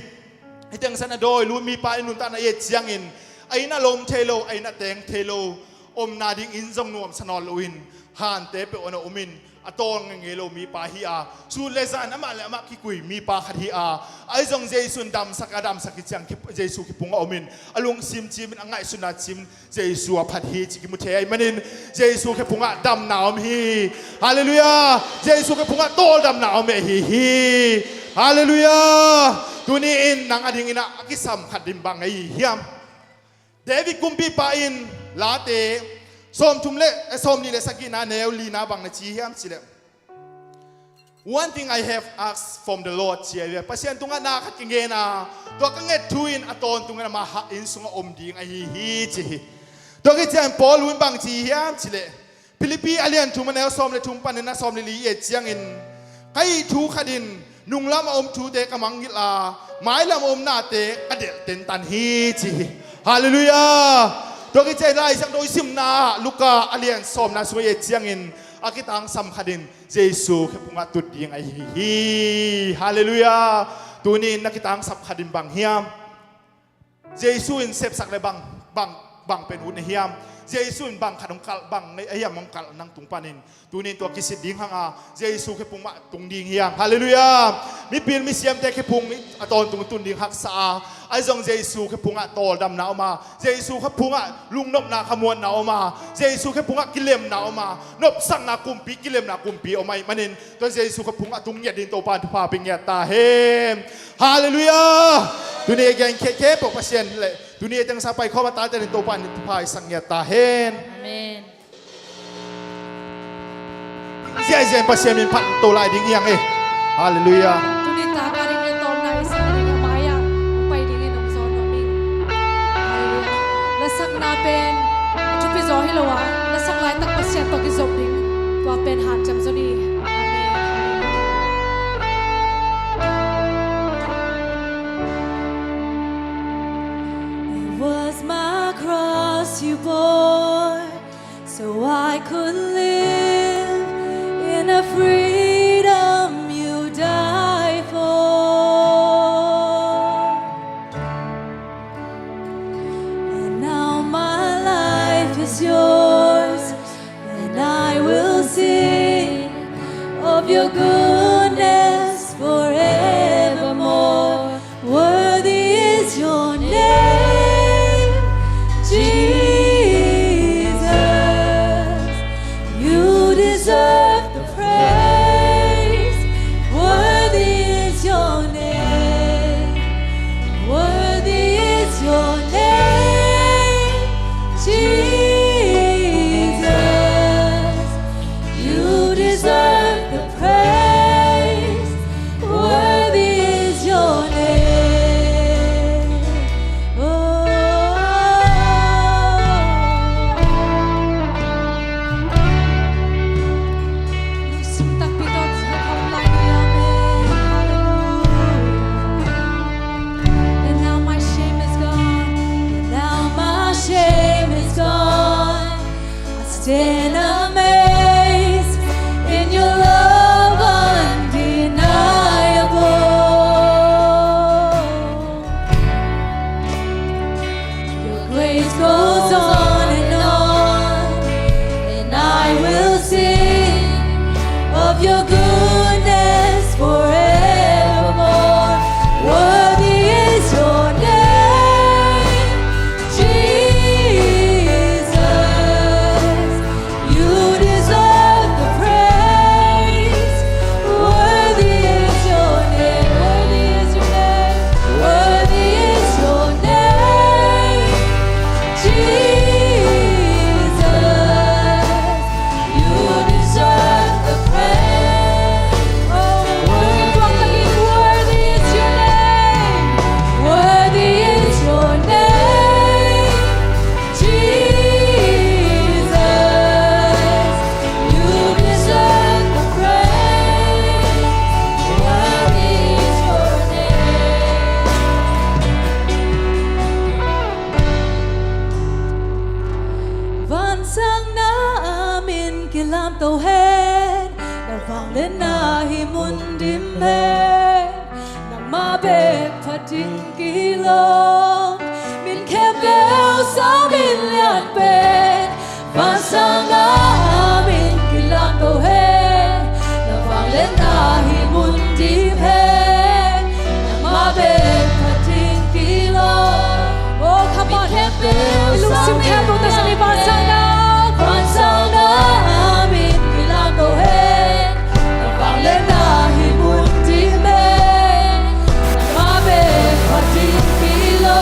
Hih teng san a dawi lut mipa i nuntakna i et ciangin, a inn ah lom thei lo, a inn ah teng thei lo, omna ding inn zong nuamsa nawn loin, hante peuh a na om in, a tawl ngeingei lo mipa hi a, sut le zan amah le amah kikui mipa khat hi a, ahi zong Jesu in damsak a, damsak hi ciang Jesu khe phung a om in, a lungsim cim in, a ngaihsutna cim, Jesu a phat hi ci kimu thei ahih manin, Jesu khe phungah damna om hi. Halleluiah. Jesu khe phungah tawldamna om ahi hi. Halleluiah. Tuni in nang a dingin ah a kisam khat ding bang ahi hiam? David kumpipa in Late sawmthum le, eh, sawmnih le sagihna, neu lina bang na ci hiam cihleh, "One thing I have asked from the Lord," ci a hi ve. Pasian tungah na khat kingen a, tua ka nget thu in a tawntungin amah inn sungah om ding ahi hi ci hi. Tua khit ciang Paul in bang ci hiam cihleh, Philippi a lian thum, a neu sawm le thum panin a sawm le li i et ciangin, "Ka hih thu khat in nunglam a om thute ka mangngilh a, mailam a om nate ka delh tentan hi," ci hi. Halleluiah. Tua khit ciang Lai Siangtho i simna ah Luka a lian sawmna sung i et ciangin, a kitangsam khat in Jesu khe phungah tut ding ahi hi. Halleluiah. Tuni in na kitangsap khat in bang hiam? Jesu in sepsak le bang, bang, bang pen ut na hiam? Jesu in bang khat hong kalh, bang ahi hiam hong kalh nang tung panin? Tuni in tua kisit ding hang a, Jesu khe phung mah tung ding hiam? Halleluiah. Mipil misiamte khe phung a tawntung tun ding haksa a, ahi zong Jesu khe phungah tawldamna om a, Jesu khe phungah lungnopna khamuanna om a, Jesu khe phungah kilemna om a, nopsakna kumpi, kilemna kumpi om ahih manin, tua Jesu khe phungah tung ngiat ding Topa in thupha pia ngiat ta hen. Halleluiah. Tuni a gen khekhe peuh Pasian le tuni a teng sa pai khawm a talte ding Topa in thupha i sak ngiat ta hen. Amen. Ziahziah in Pasian min phat to lai ding hi hang e. Halleluiah. Tuni tak a ding le tawmna i sak ding a mai-ah hong pai dingin hong zawn nuam ing. Halleluiah. Lasakna pen a thupi zaw hi lo a, lasak laitak Pasian tawh kizop ding, tua pen hanciam zaw ni. Amen. It was my cross you bore, so I could live in the freedom you died for. And now my life is yours, and I will sing of your goodness forevermore. Worthy is your name, Jesus. You deserve Stand amazed in your love undeniable. Your grace goes on and on, and I will sing of your goodness forevermore. Worthy is your name, Jesus. You deserve the praise. Worthy is your name. Worthy is your name. Worthy is your name, Jesus. You deserve the praise. Oh, worthy, worthy is your name. Worthy is your name, Jesus. You deserve the praise. Worthy is your name. Vansang na min kilamto hen, na vangliatna hih mun dim hen. Nangmah bek phat ding kilawm, min khempeuh sangin lian pen. Vansang na min kilamto hen, na vangliatna hih mun dim hen. Nangmah bek phat ding kilawm. Oh, come on. Min lungsim khempeuh tawh sangin vansang na. Vansang na min kilamto hen, na vangliatna hih mun dim hen. Nangmah bek phat ding kilawm.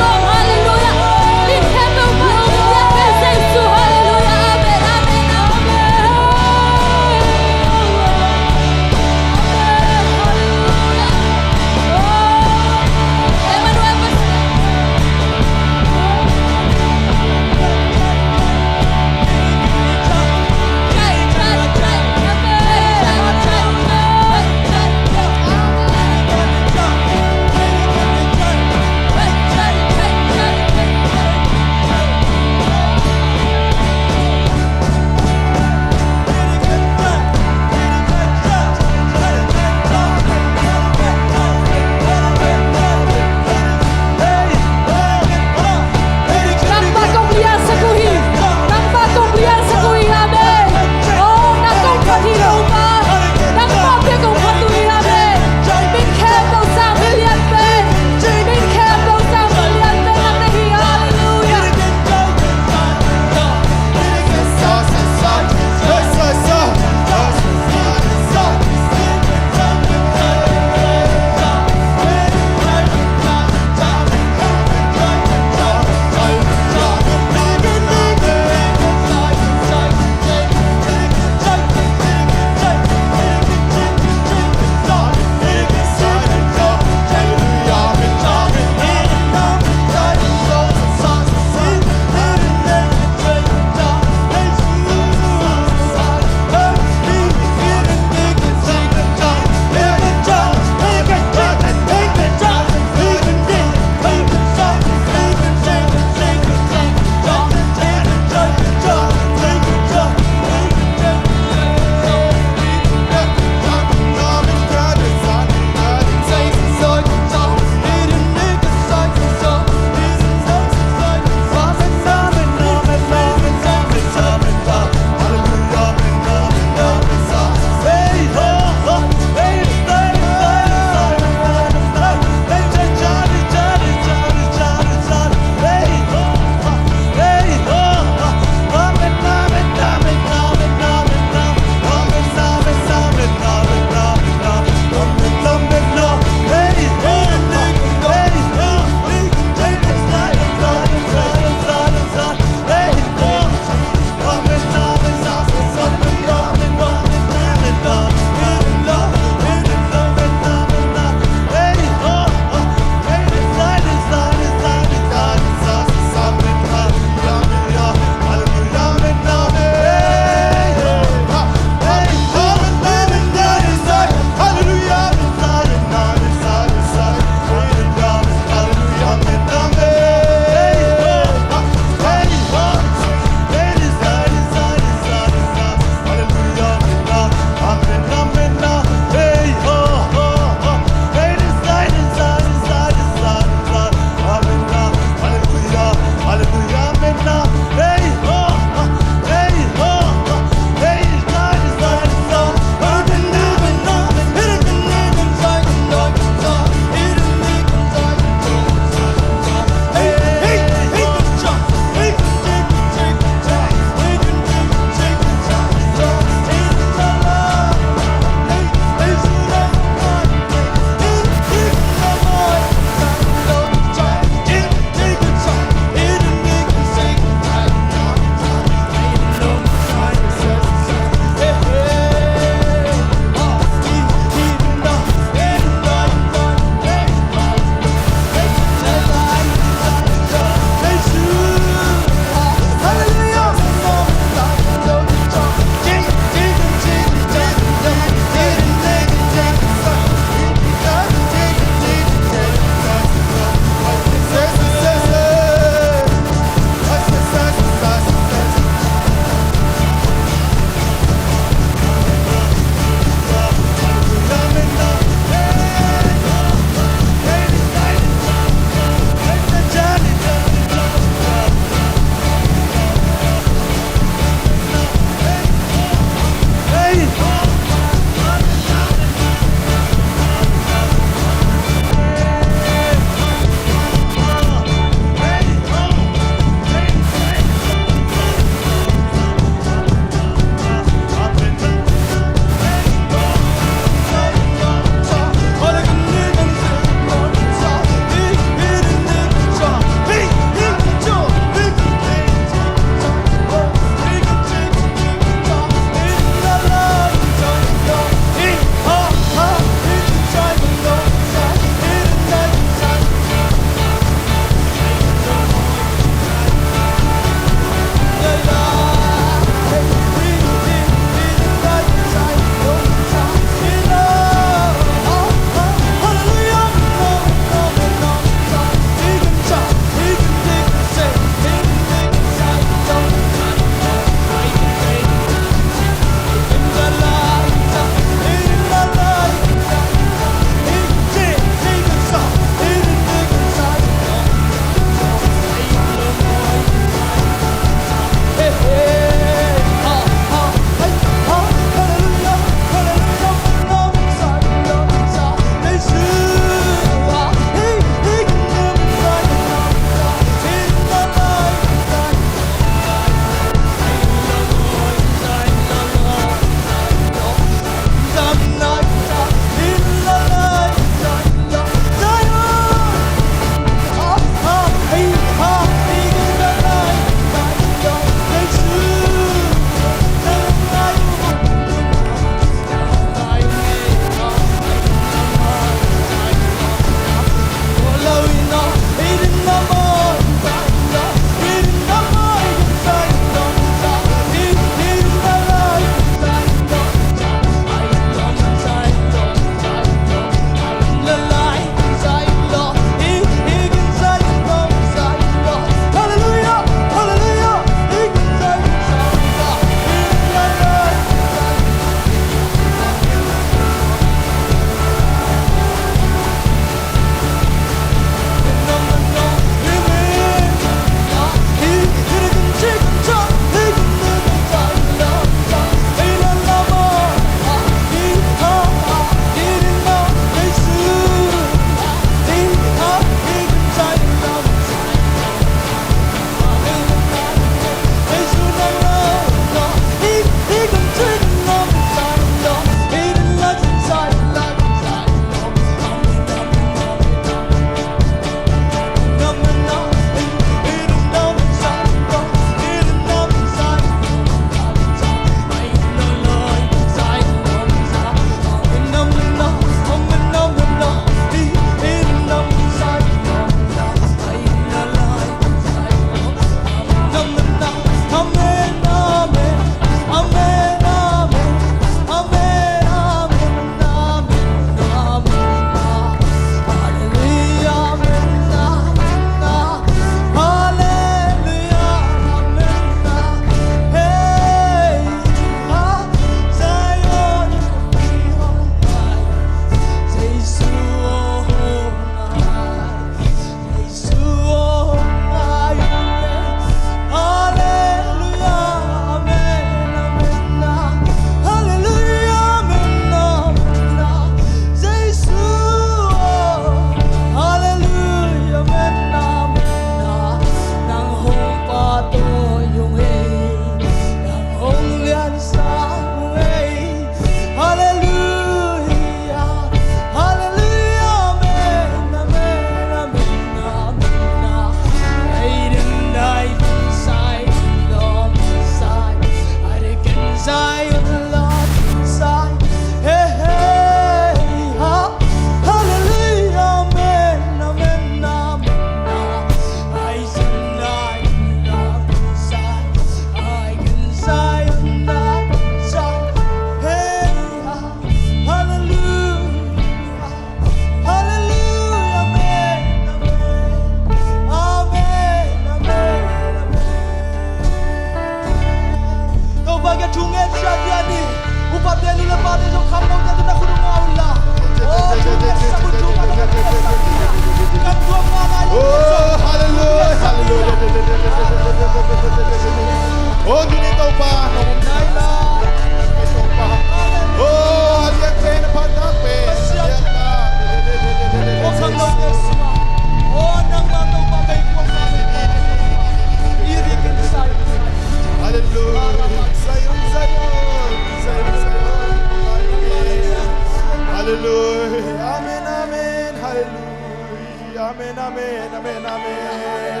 Amen, amen, amen, amen.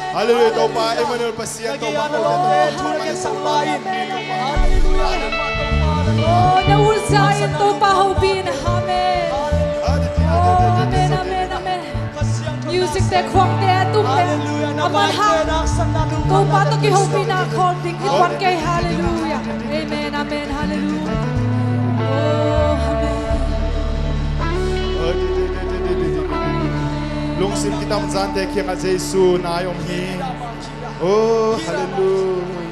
Halleluiah, Topa Emmanuel Pasian, Topa ko te tawh thun mah in, Topa. Halleluiah. Oh, na ulsa in Topa hopih in. Amen. Oh, amen, amen, amen. Music te, khuang te a tum le a man hang Topa tawh kihopihna khawl ding i puan kei. Halleluiah. Amen, amen, halleluiah. Oh, amen. Lungsim kitam zante kiangah Jesu nai om hi. Oh, halleluiah.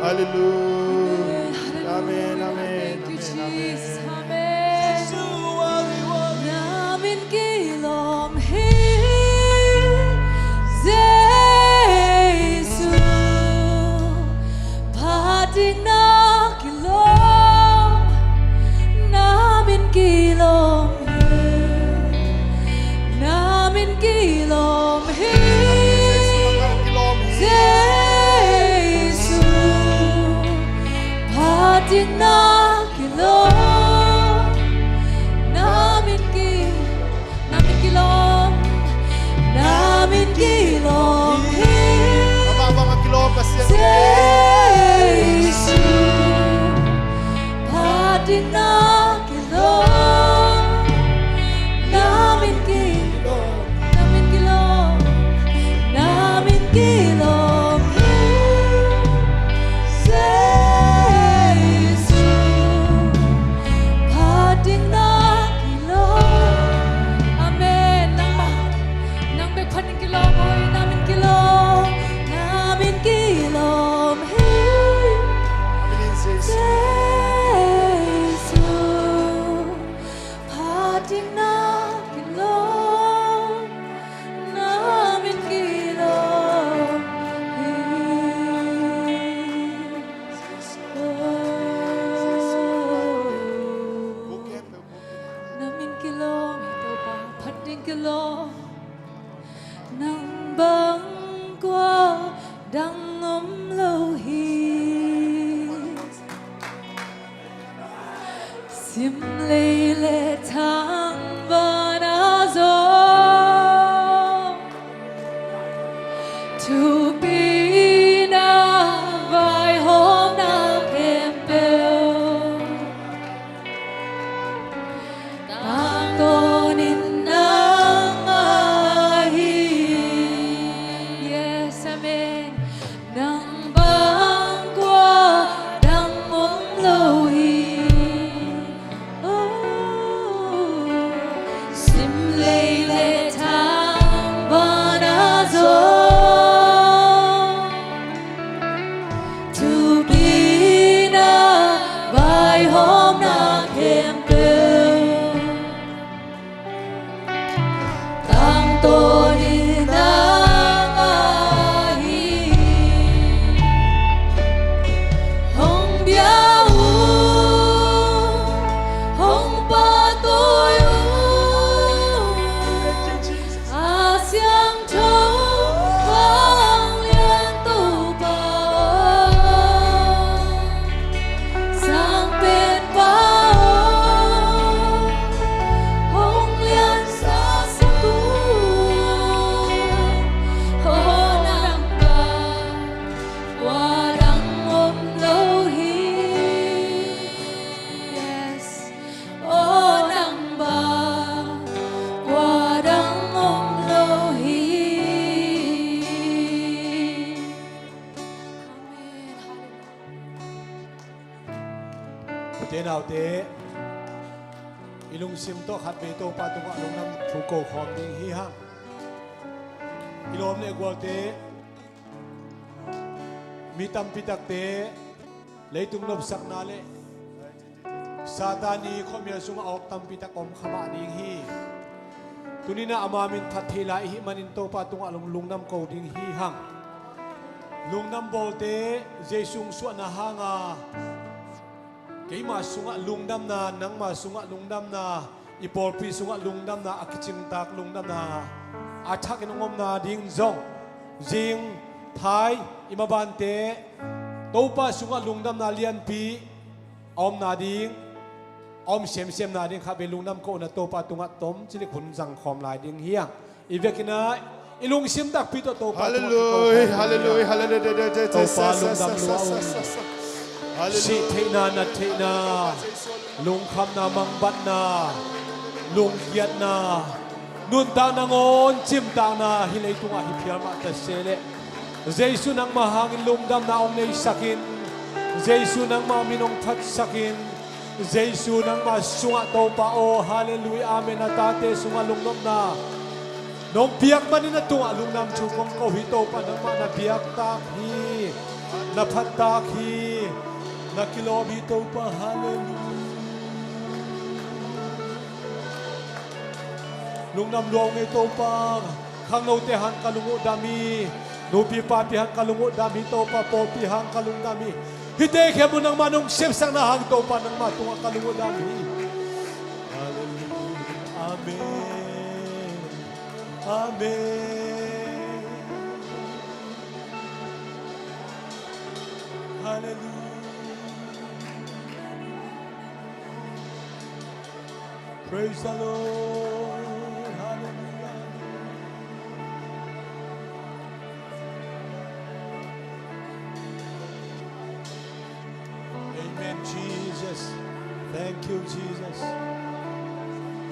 Halleluiah. Amen, amen, amen, amen. Amen. Na min kilawm hi, Jesu, phat ding na kilawm, na min kilawm hi, na min kilawm hi, Jesu, phat ding na kilawm, na min ki, na min kilawm, na min kilawm hi. Amah bang a kilawm Pasian. Jesu, phat ding na kilawm, na min kilawm, na min kilawm, na min kilawm hi. Jesu, phat ding na kilawm. Amen. Nangmah, nang bek phat ding kilawm hi, na min kilawm, na min kilawm hi. Amen. Jesu, phat ding na kilawm, na min kilawm hi. Oh, na min kilawm hi, Topa, phat ding kilawm. Nang bang kua dang om lo hi. Sim lei le thang van a zong, thupina vaihawmna khempeuh, tangtawn in nang mah hi. Yes, amen. Nang bang kua dang om lo hi. Oh, sim lei le thang van a zong, thupina vaihawmna khempeuh, tangtawn in nang mah hi. Hong bia un, hong pahtawi un, a siangtho vanglian Topa aw. Sang pen Pa aw, hong liansak un. Aw nang bang kua dang om lo hi. Yes. Aw nang bang kua dang om lo hi. Amen. Hallelujah. Ute naute, i lungsim tawh khatvei Topa tungah lungdam thu ko khawm ding hi hang. I lawm le gualte, mi tampi takte leitung nopsakna le Satan i khuamial sungah awk tampi tak om kha mah ding hi. Tuni-in ah ama min phat thei lai i hih manin Topa tungah lung, lungdam ko ding hi hang. Lungdam bawlte, Jesu hong suahna hanga keima sungah lungdamna, nangma sungah lungdamna, i pawlpi sungah lungdamna, a kicingtak lungdamna a thakin hong omna ding zong, zing thai i mabante Topa sungah lungdamna lianpi a omna ding, a om semsemna ding khatvei lungdam kohna Topa tungah tom cilik hun zangkhawm lai ding hi hang. I vekin ah i lungsim takpi tawh Topa tungah kikoh. Hallelujah, hallelujah, hallelujah. Topa lungdam lua un. Hallelujah. Sih theihna, nat theihna, lungkhamna, mangbatna, lungkiatna, nuntakna ngawn cimtakna hih leitungah hi phial mah ta se leh, Jesu nangmah hangin lungdamna hong neisakin, Jesu nangmah min hong phatsakin, Jesu nangmah sungah Topa aw, hallelujah, amen, na tate sungah lungnopna nong piak manin na tungah lungdam thu kong ko hi. Topa nangmah na biaktak hi, na phattak hi, na kilawm hi Topa, hallelujah. Lungdam lua ung ei Topa. Khangnote hang ka lung uh dam hi. Nupi papi hang ka lung uh dam hi Topa. Pawlpi hang ka lung dam hi. Hihte khempeuh nangmah nong sepsakna hang Topa nangmah tungah ka lung uh dam hi. Hallelujah. Amen. Amen. Hallelujah. Praise the Lord. Hallelujah. Amen, Jesus. Thank you, Jesus.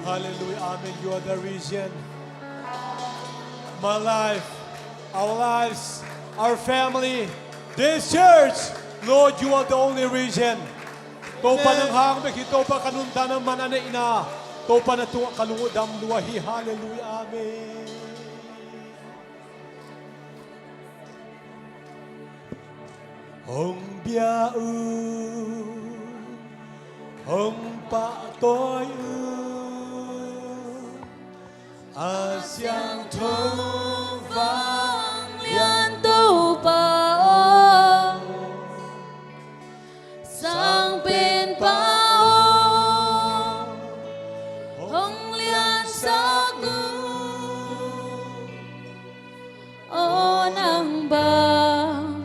Hallelujah. Amen. You are the reason. My life, our lives, our family, this church, Lord, you are the only reason. Topa nang hang bek hi, Topa ka nuntakna man a neihna, Topa na tungah ka lung uh dam lua hi. Hallelujah, amen. Hong bia uh, hong pahtawi uh, a siangtho vanglian Topa aw, sangpenpa aw, hong liansak uh. Aw nang bang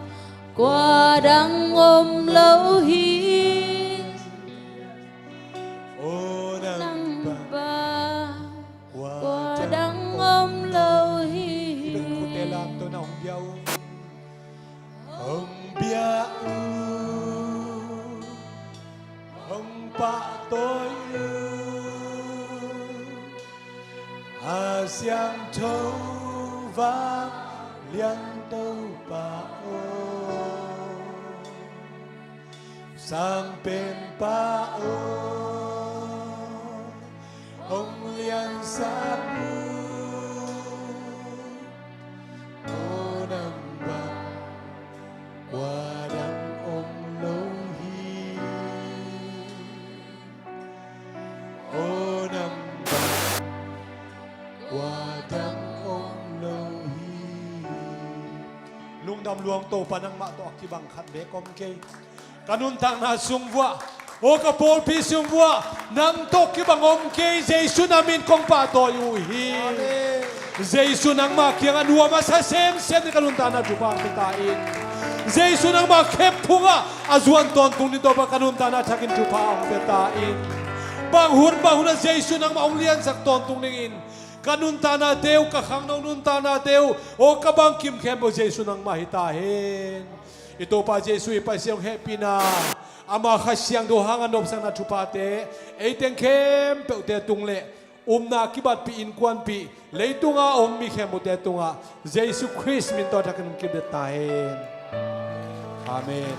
kua dang om lo hi. Aw nang bang kua dang om lo hi. Hong bia uh, hong bia uh, hong pahtawi uh, a siangtho vanglian Topa aw, sangpenpa aw, hong liansak uh. Aw nang bang kua dang om lo hi. Aw nang bang kua dang om lo hi. Lungdam lua ung, Topa nangmah tawh a kibang khat bek om kei. Ka nuntakna sung vuah, aw ka pawlpi sung vuah, nang tawh kibang om kei, Jesu na min kong pahtawi uh hi. Amen. Jesu nangmah kiangah nuam a sa semsem ding ka nuntakna thupha hong pia ta in. Jesu nangmah khem phungah a zuan tawntung ding Topa ka nuntakna thakin thupha hong pia ta in. Bang hun bang hunah Jesu nangmah hong liansak tawntung dingin ka nuntaknate uh, ka khangno nuntaknate uh, aw ka bangkim khempeuh Jesu nangmah hi ta hen. I Topa Jesu i Pasian hong hehpihna, ama Kha Siangtho hanga nopsakna thuphate ei teng khempeuhte tung le upna kibatpih, innkuanpih, leitunga om mi khempeuhte tungah Jesu Khrist min tawh thakin hong kipdet ta hen. Amen.